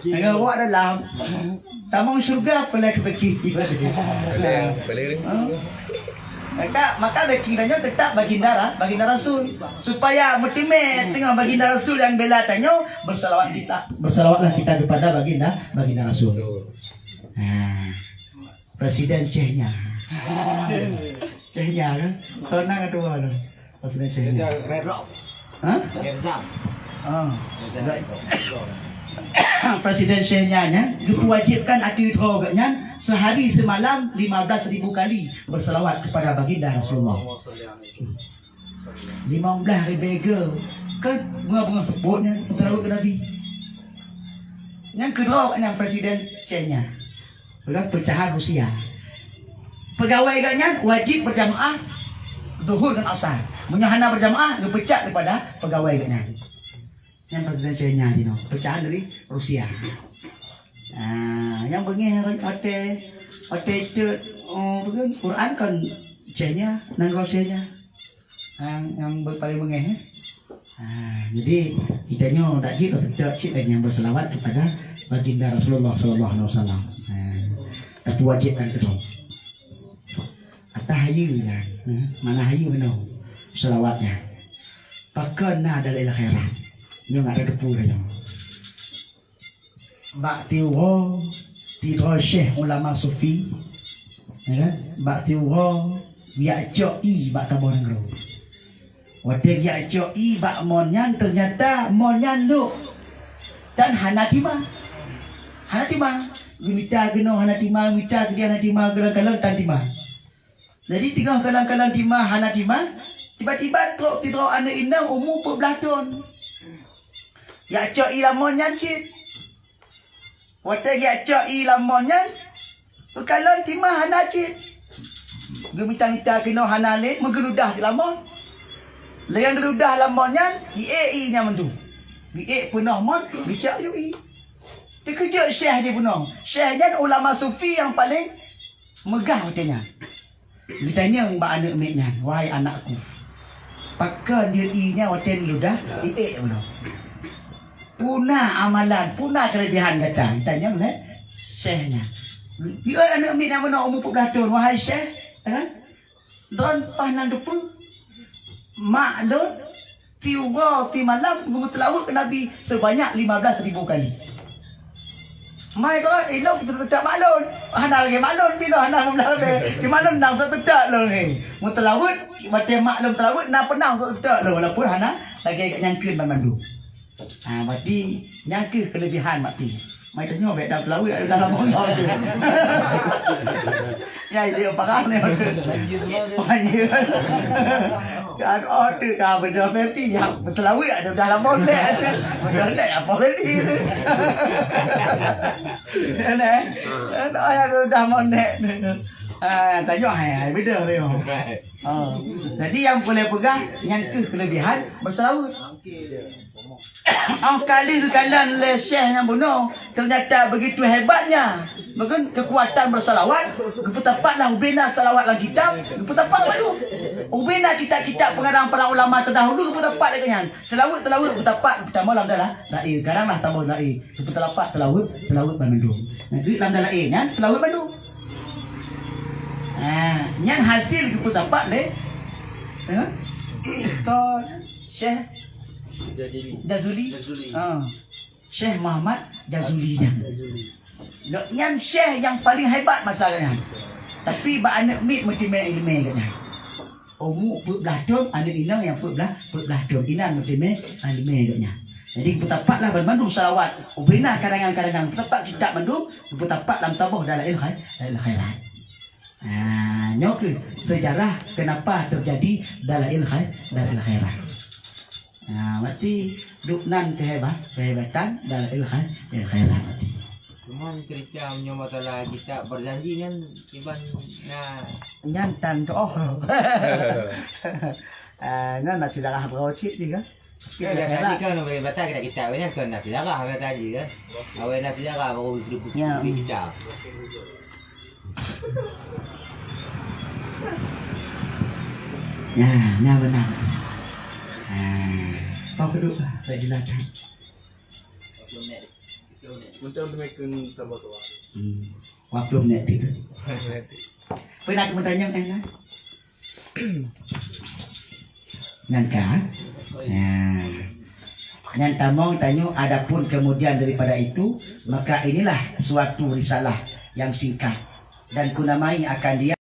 Dengan awak dalam, tamong syurga boleh ke backing. Boleh, boleh. Ha? Maka, maka backing tanyoe tetap baginda ra-, baginda Rasul. Supaya meuteumé teungoh baginda Rasul nyang bela tanyoe, bersalawat kita, bersalawatlah kita kepada baginda, baginda Rasul. Ha. Presiden Chechnya. Chechnya kan? Kau na ketua tu. Presiden Chechnya. Red Rock. Ha? Gerzam. Ah. Presiden Chechnya nyan geupeuwajibkan ateueh droe geuh nyan sehari semalam lima belas ribu kali bersalawat kepada baginda Rasulullah. Lima belas ribu ke, ke bunga-bunga sebut nyan, seutara keu Nabi. Nyang keudroe nyan Presiden Chechnya. Peugah peucahan Rusia. Pegawai geuh nyan wajib berjamaah Zuhur ngon Asar. Meunyoe hana berjamaah, geupecat daripada pegawai geuh nyan. Nyan Presiden Chechnya jinoe, pecahan dari Rusia. Ah, nyang beungéh watèe, watèe cit, oh, bukan, Quran kan Chechnya, nanggroe Chechnya. Nyang, nyang be-, paling beungéh, eh. Ah, jadi, kita nyoe dak jeuet, dak cit nyang berselawat kepada Baginda Rasulullah sallallahu alaihi wasallam. Ah, tapi wajib kan keudroe. Atah hayeue nyan, eh, mana hayeue meunoe selawat nyan. Pakon na dalil khairat. Nyoe nggak ada depu dah nyoe. Bak tiwoe, tiwoe syekh ulama sufi, ya kan? Bak tiwoe, geujak cok ié bak saboh nanggroe. Watèe geujak cok ié bak mon nyan, teunyata mon nyan lhok dan hana tima. Hana tima. Geumita keunoe hana tima, mita keudéh hana tima, kalon-kalon tan tima. Jadi, teungoh kalon-kalon tima hana tima, tiba-tiba trok sidroe aneuk inong umu peuet blah thon. Jak cok ié lam mon nyan cit. Watèe jak cok ié lam mon nyan, peukalon tima hana cit. Geumita-mita keunoe hana lé, meugeuludah cit lam mon. Lagèe geuludah lam mon nyan, jiék ié nyan mandum. Jiék peunoh mon, geucok yue ié. Teukeujot syekh jih bunoe. Syekh nyan ulama sufi nyang paleng Meugah watée nyan. Geutanyong bak aneuëk miet nyan, "Wahai anakku, pakon jeuet ié nyan watée ludah iék bunoe? Puna amalan, puna keuleubihan gata?" Geutanyong lé syekh nyan. Geujaweueb aneuëk miet nyang bunoe umu peuet blaih thon, "Wahai syekh, eh, droen paih nan dupeue, mak lôn tiep uroe tiep malam geumeuteulaweueb keu Nabi seubanyak lima belas ribu kali." Mai keuh, ilong teutak mak lôn. Hana lagée mak lôn, pih lôn hana lôn lagée. Di mak lôn na teutak lôn ni. Meuteulaweueb, watée mak lôn teulaweueb, na peunah teutak lôn, walaupun hana lagée nyan kheun banmandum. Ha, berarti nyan kheueh keuleubihan berarti. Mai tanyoe bék dam teulaweueb, dalam moto tu. Ya, dia parah ni. Banjir. Kan, oh, tu ka beudôh berarti, ya, meuteulaweueb ada dalam moto tu. Beudôh ni apa berarti tu? Ni, oh, ya, udah monek. Ah, tanyoe hai, hai, beudôh ni. Oh. Jadi, nyang peureulée peugah, nyan kheueh keuleubihan meuseulaweueb. Óh ka lheueh geukalon lé syekh nyang bunoe, teunyata beugitu hebatnya, meukeun keukuatan beusalawat, geupeutapat lah ubena salawat lam kitab, geupeutapat baru. Ubena kitab-kitab peungarang para ulama teudahulu geupeutapat lé geuh nyan. Teulaweueb-teulaweueb geupeutapat, geupeutamoe lam dalam laé, garang lah tamoe laé, geupeutapat teulaweueb, teulaweueb bandum. Nah, di lam dalam laé nyan teulaweueb bandum. Ah, nyan hasil geupeutapat lé, eh? Doktor Syekh Jazuli. Jazuli. Jazuli. Ah. Syekh Muhammad Jazuli nyan. Jazuli. Gobnyan syekh nyang paleng hebat masa nyan. Tapi bak aneuëk miet meuteumé iéleumé gobnyan. Umu peuet blaih thon, aneuëk inong nyang peuet blaih, peuet blaih thon. Inan meuteumé iéleumé gobnyan. Jadi, geupeutapat lah banmandum salawat. Ubena karangan-karangan, geupeutapat kitab mandum, geupeutapat lam taboh Dalail Khai-, Dalail Khairat. Ah, nyoe kheueh seujarah keunapa teujadi Dalail Khai-, Dalail Khairat. Ah, berarti dubnan keuheba-, keuhebatan Dalail Khai-, Dalail Khairat berarti. Cuman keureuja meunyoe masalah kitab beujanji nyan kiban na. Nyan tan teuh. Ah, nyan na seujarah beureucit jih kan. Kan biasa jih kan, orang batal kitab-kitab, awaknyan kan na seujarah biasa jih kan. Awai na seujarah baru geuduek-duek kitab. Ya, ya beuna. Ha, apa kedua? Saya jelaskan. Untuk demikian tambah soal. Hmm. Waktu menit tiga. Pernah aku bertanya kan? Nyan ka? Nah. Nyan tamong tanyoe, adapun kemudian daripada itu, maka inilah suatu risalah yang singkat dan kunamai akan dia